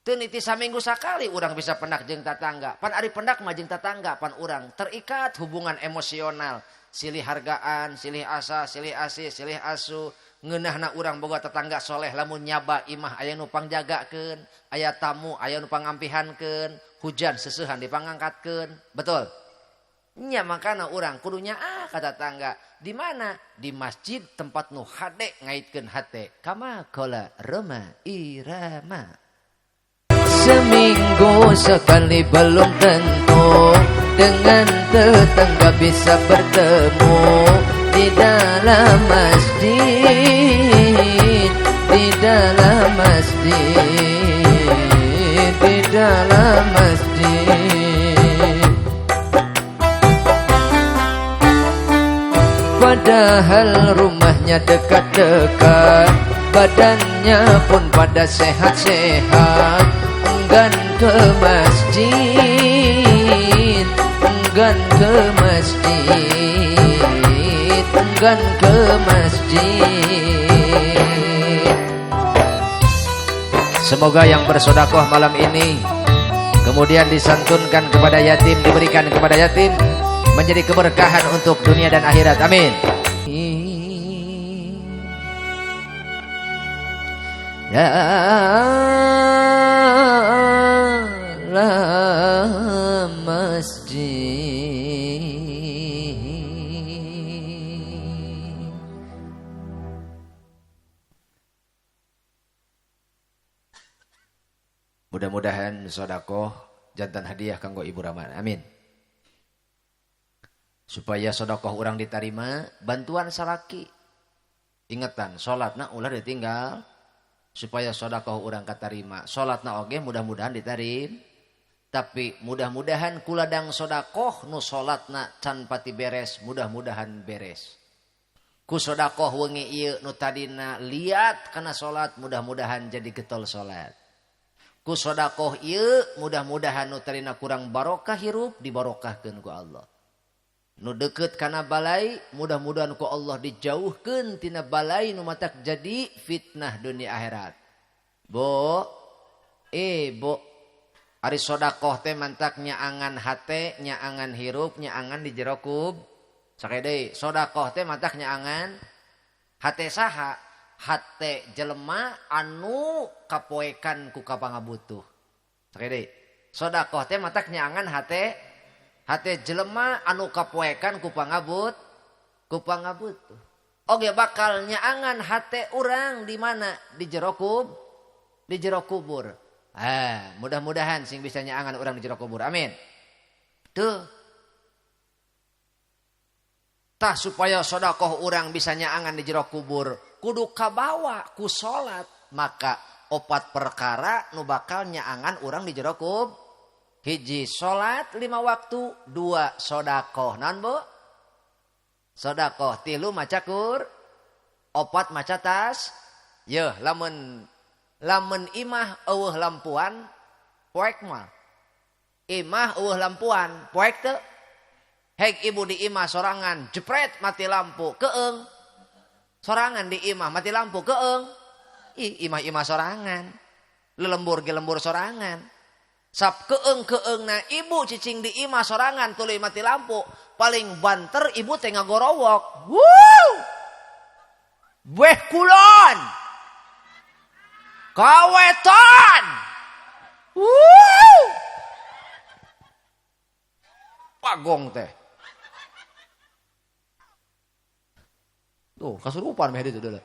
Teu niti saminggu sakali urang bisa pendak jeung tatangga. Pan ari pendak mah jeung tatangga, pan urang terikat hubungan emosional, silih hargaan, silih asa, silih asih, silih asu. Ngeunahna urang boga tetangga soleh lamun nyaba imah aya nu pangjagakeun, aya tamu aya nu pangampihankeun, hujan seseuhan dipangangkatkeun. Betul? Nya makana urang kudunya ka tetangga. Di mana? Di masjid tempat nu hade ngaitkeun hate. Kama qala Roma Irama. Seminggu sekali belum tentu dengan tetangga bisa bertemu di dalam masjid, di dalam masjid, di dalam masjid. Padahal rumahnya dekat-dekat, badannya pun pada sehat-sehat, enggan ke masjid, enggan ke masjid, enggan ke masjid. Semoga yang bersedekah malam ini kemudian disantunkan kepada yatim, diberikan kepada yatim, menjadi keberkahan untuk dunia dan akhirat. Amin. Dalam masjid. Mudah-mudahan sodakoh jantan hadiah kanggo Ibu Rahman. Amin. Supaya sodakoh urang diterima, bantuan salaki. Ingetan, salatna ulah ditinggal. Supaya sodakoh urang katarima. Salatna oge mudah-mudahan diterima. Tapi mudah-mudahan kuladang sodakoh nu salatna can pati beres, mudah-mudahan beres. Ku sodakoh wengi ieu nu tadina liat kana salat, mudah-mudahan jadi getol salat. Ku sodakoh ieu mudah-mudahan nu tadina kurang barokah hirup dibarokahkeun ku Allah. Nu deket kana balai mudah-mudahan ku Allah dijauhkeun tina balai nu matak jadi fitnah dunia akhirat. Bo, bo, ari sodakoh teh mantak nyaangan hate, nyaangan hirup, nyaangan di jero kub. Sakali deui, sodakoh teh mantak nyaangan hate saha? Hate jelema anu kapoekan ku kapangabutuh. Sakali deui, sodakoh teh mantak nyaangan hate hate jelema anu kapoekan ku pangabut, ku pangabutuh. Oge bakal nyaangan hate urang di mana? Di jero kub, di jero kubur. Mudah-mudahan sing bisa nyaangan urang di jero kubur. Amin. Tuh. Tah supaya sodakoh urang bisa nyaangan di jero kubur, kudu kabawa ku salat, maka opat perkara nu bakal nyaangan urang di jero kubur. Hiji salat 5 waktu, 2 sodakoh. Naon bu? Sodakoh, 3 maca kur, 4 maca tas. Yeuh, lamun lamun imah eueuh lampuan poek moal. Imah eueuh lampuan poek teu? Heg ibu di imah sorangan jepret mati lampu keeng. Sorangan di imah mati lampu keeng. Ih, imah-imah sorangan. Lelembur ge lembur sorangan. Sap keeng-keeng na ibu cicing di imah sorangan tuluy mati lampu. Paling banter ibu teh ngagorowok. Wuh! Beh kulon. Kawetan. Wuh! Pagong teh. Tuh, kasurupan meh ditu deuleu.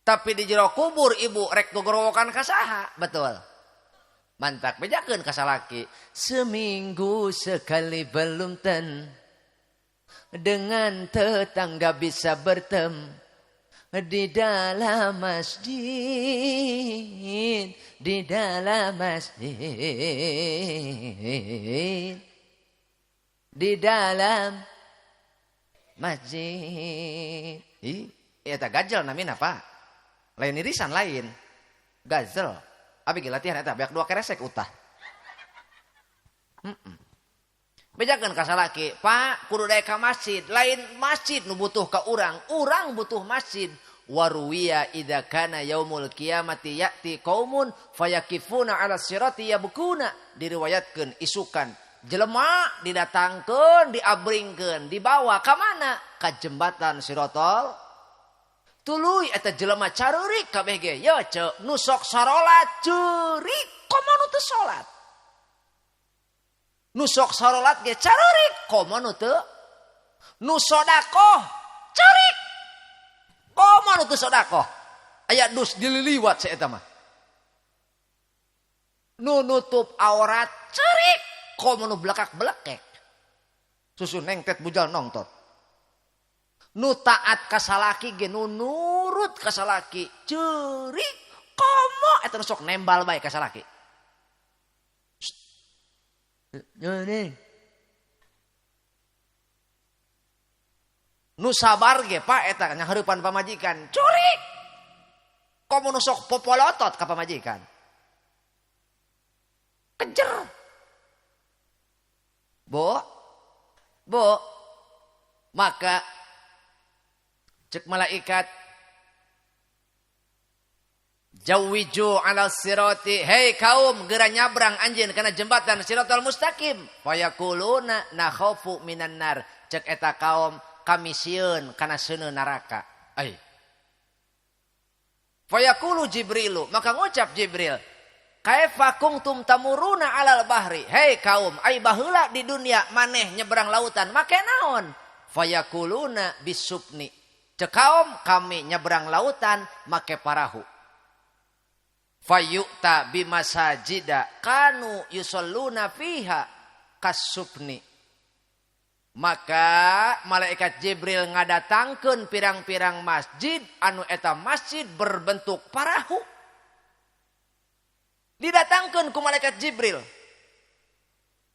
Tapi di jero kubur ibu rek gogorowokan ka saha? Betul. Mantak bejakeun ka salaki. Seminggu sekali belum ten, dengan tetangga bisa bertem. Di dalam masjid, di dalam masjid, di dalam masjid. Ih, eta gazel namina Pak. Lain irisan lain. Gazel. Abi ge latihan eta beak dua keresek utah. Bejakeun ka salaki, Pak, kudu daek ka masjid. Lain masjid nu butuh ka urang, urang butuh masjid. Waruwiya idza kana yaumul qiyamati ya'ti qaumun fayakifuna 'ala sirati yabkuna. Diriwayatkeun isukan jelema didatangkeun, diabringkeun, dibawa ka mana? Ka jembatan Sirotol. Tuluy eta jelema carurik kabeh ge. Ye ceu nu sok sarolat ceurik komo nu teu salat. Nu sok sarolat ge carurik komo nu teu. Nu sodakoh ceurik komo nu teu sodakoh. Aya dus dililiwat saeta mah. Nu nutup aurat ceurik komo nu belakak-belekek. Susu nengtet bujal nongtot. Nu taat ka salaki ge nu nurut ka salaki ceurik komo eta nu sok nembal bae ka salaki. Nu sabar ge Pak eta nyahareupan pamajikan curik komo nu sok popolotot ka pamajikan. Kejer. Bo. Bo. Maka cek malaikat jawiju ala sirati, hei kaum geura nyabrang anjeun kana jembatan siratal mustaqim. Fayaquluna nakhafu minan nar. Cek eta kaum kami sieun kana seuneu neraka. Ai. Fayaqulu Jibrilu, maka ngucap Jibril, kaifa kuntum tamuruna alal bahri? Hei kaum, ai baheula di dunia maneh nyebrang lautan make naon? Fayaquluna bisubni. Cek kaum kami nyebrang lautan make parahu. Fayu'ta bimasajida kanu yusalluna fiha kasubni. Maka malaikat Jibril ngadatangkeun pirang-pirang masjid anu eta masjid berbentuk parahu. Didatangkeun ku malaikat Jibril.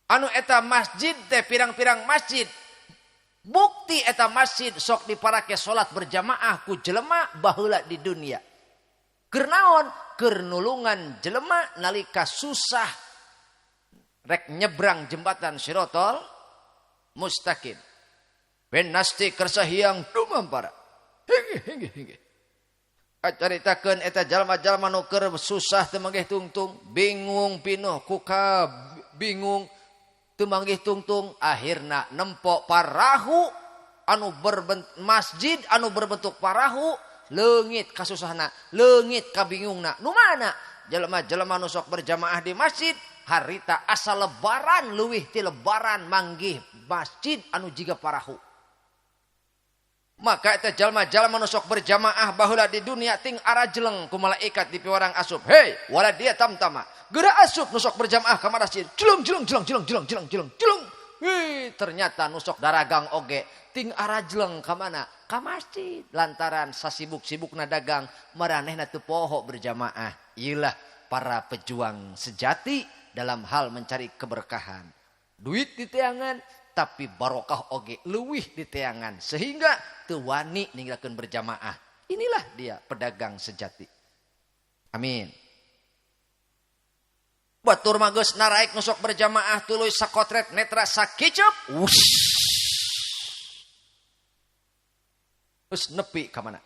Anu eta masjid teh pirang-pirang masjid. Bukti eta masjid sok diparake salat berjamaah ku jelema baheula di dunia. Keur naon? Keur nulungan jelema nalika susah rek nyebrang jembatan Sirotol Mustaqim. Ben nasti kersa hiang dumampara. Hingge hingge hingge. Acaritakeun eta jalma-jalma nu keur susah teu manggih tungtung, bingung pinuh kuka bingung teu manggih tungtung, akhirna nempok parahu anu berbentuk masjid anu berbentuk parahu, leungit kasusahna, leungit kabingungna. Nu mana? Jelema-jelema nu sok berjamaah di masjid harita asa lebaran leuwih ti lebaran manggih masjid anu jiga parahu. Maka eta jalma-jalma nu sok berjamaah baheula di dunia ting arajeleng ku malaikat di piwarang asup. Hei, wala dia tamtama. Geura asup nu sok berjamaah ka masjid. Jeleng jeleng jeleng jeleng jeleng jeleng jeleng jeleng. Hei, ternyata nu sok daragang oge ting arajeleng ka mana? Ka masjid. Lantaran sasibuk-sibukna dagang maranehna teu poho berjamaah. Ieulah para pejuang sejati dalam hal mencari keberkahan. Duit di teangan tapi barokah oge leuwih di teangan sehingga teu wani ninggalkeun berjamaah. Inilah dia pedagang sejati. Amin. Batur mah geus naraek nu sok berjamaah tuluy sakotret netra sakicup. Wush. Geus nepi ka mana?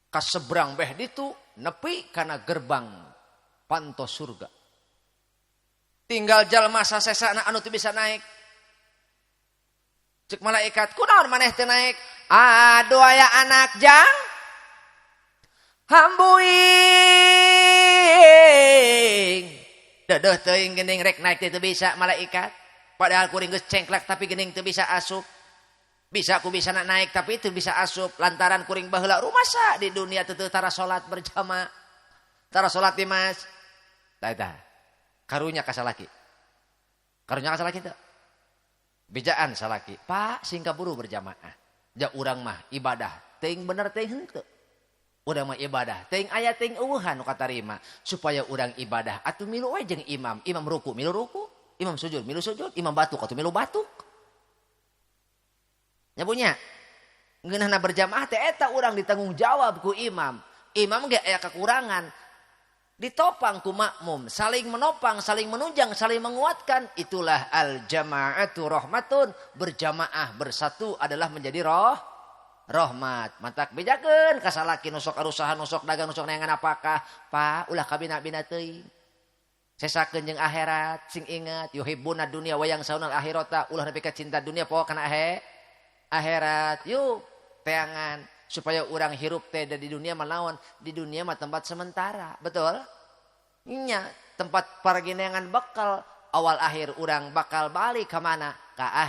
Ka seberang beh ditu nepi kana gerbang panto surga. Tinggal jalma sasesana anu teu bisa naik. Cek malaikat, kunaon maneh teu naik? Aduh aya anak jang hambuing. Dedeuh teuing geuning rek naik teu bisa malaikat. Padahal kuring geus cengklek tapi geuning teu bisa asup. Bisa ku bisa naik tapi teu bisa asup lantaran kuring baheula rumasa di dunia teu tara salat berjamaah. Tara salat di mas. Tah eta. Karunya ka salaki. Karunya ka salaki teu? Bejaan salaki. Pak, sing kaburu berjamaah. Ja urang mah ibadah teuing bener teuing henteu. Urang mah ibadah teuing aya teuing eueuhan nu katarima. Supaya urang ibadah atuh milu we jeung imam. Imam ruku milu ruku, imam sujud milu sujud, imam batuk atuh milu batuk. Nya punya. Ngeunahna berjamaah teh eta urang ditanggung jawab ku imam. Imam ge aya kekurangan. Ditopang ku makmum, saling menopang, saling menunjang, saling menguatkan. Itulah al-jama'atu rahmatun. Berjamaah bersatu adalah menjadi rahmat. Matak bejakeun ka salaki nu sok arusaha, nu sok dagang, nu sok neangan apakah. Pa, ulah kabina-bina teuing. Sesakeun jeung akhirat, sing ingat yuhibbuna dunya wa yansaunal akhirata. Ulah nepi ka cinta dunia poho kana akhirat. Yuk, teangan supaya orang hirup teh di dunia mah naon? Di dunia mah tempat sementara, betul? Nya, tempat pargineangan bekal awal akhir orang bakal balik ke mana? Ka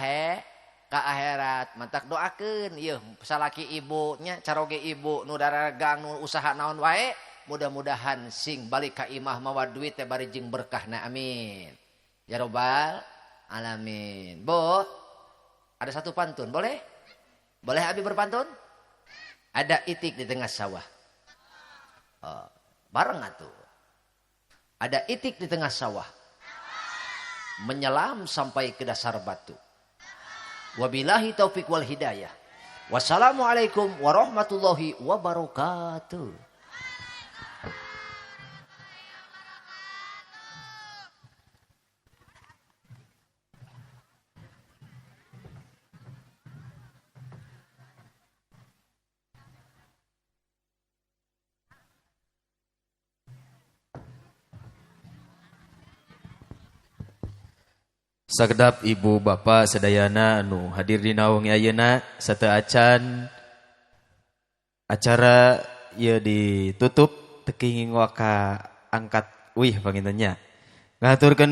akhirat. Mantak doakeun ieu salaki ibu nya caroge ibu nu daragang nu usaha naon wae, mudah-mudahan sing balik ka imah mawa duit teh bari jeung berkahna, amin. Ya robbal alamin. Bu, ada satu pantun, boleh? Boleh abi berpantun? Ada itik di tengah sawah. Oh, bareng atuh. Ada itik di tengah sawah. Menyelam sampai ke dasar batu. Wabillahi taufik wal hidayah. Wassalamualaikum warahmatullahi wabarakatuh. Sakedap ibu bapak sadayana anu hadir dina wengi ayeuna sateuacan acara ieu ditutup teu kenging waka angkat wih panginten nya. Ngahaturkeun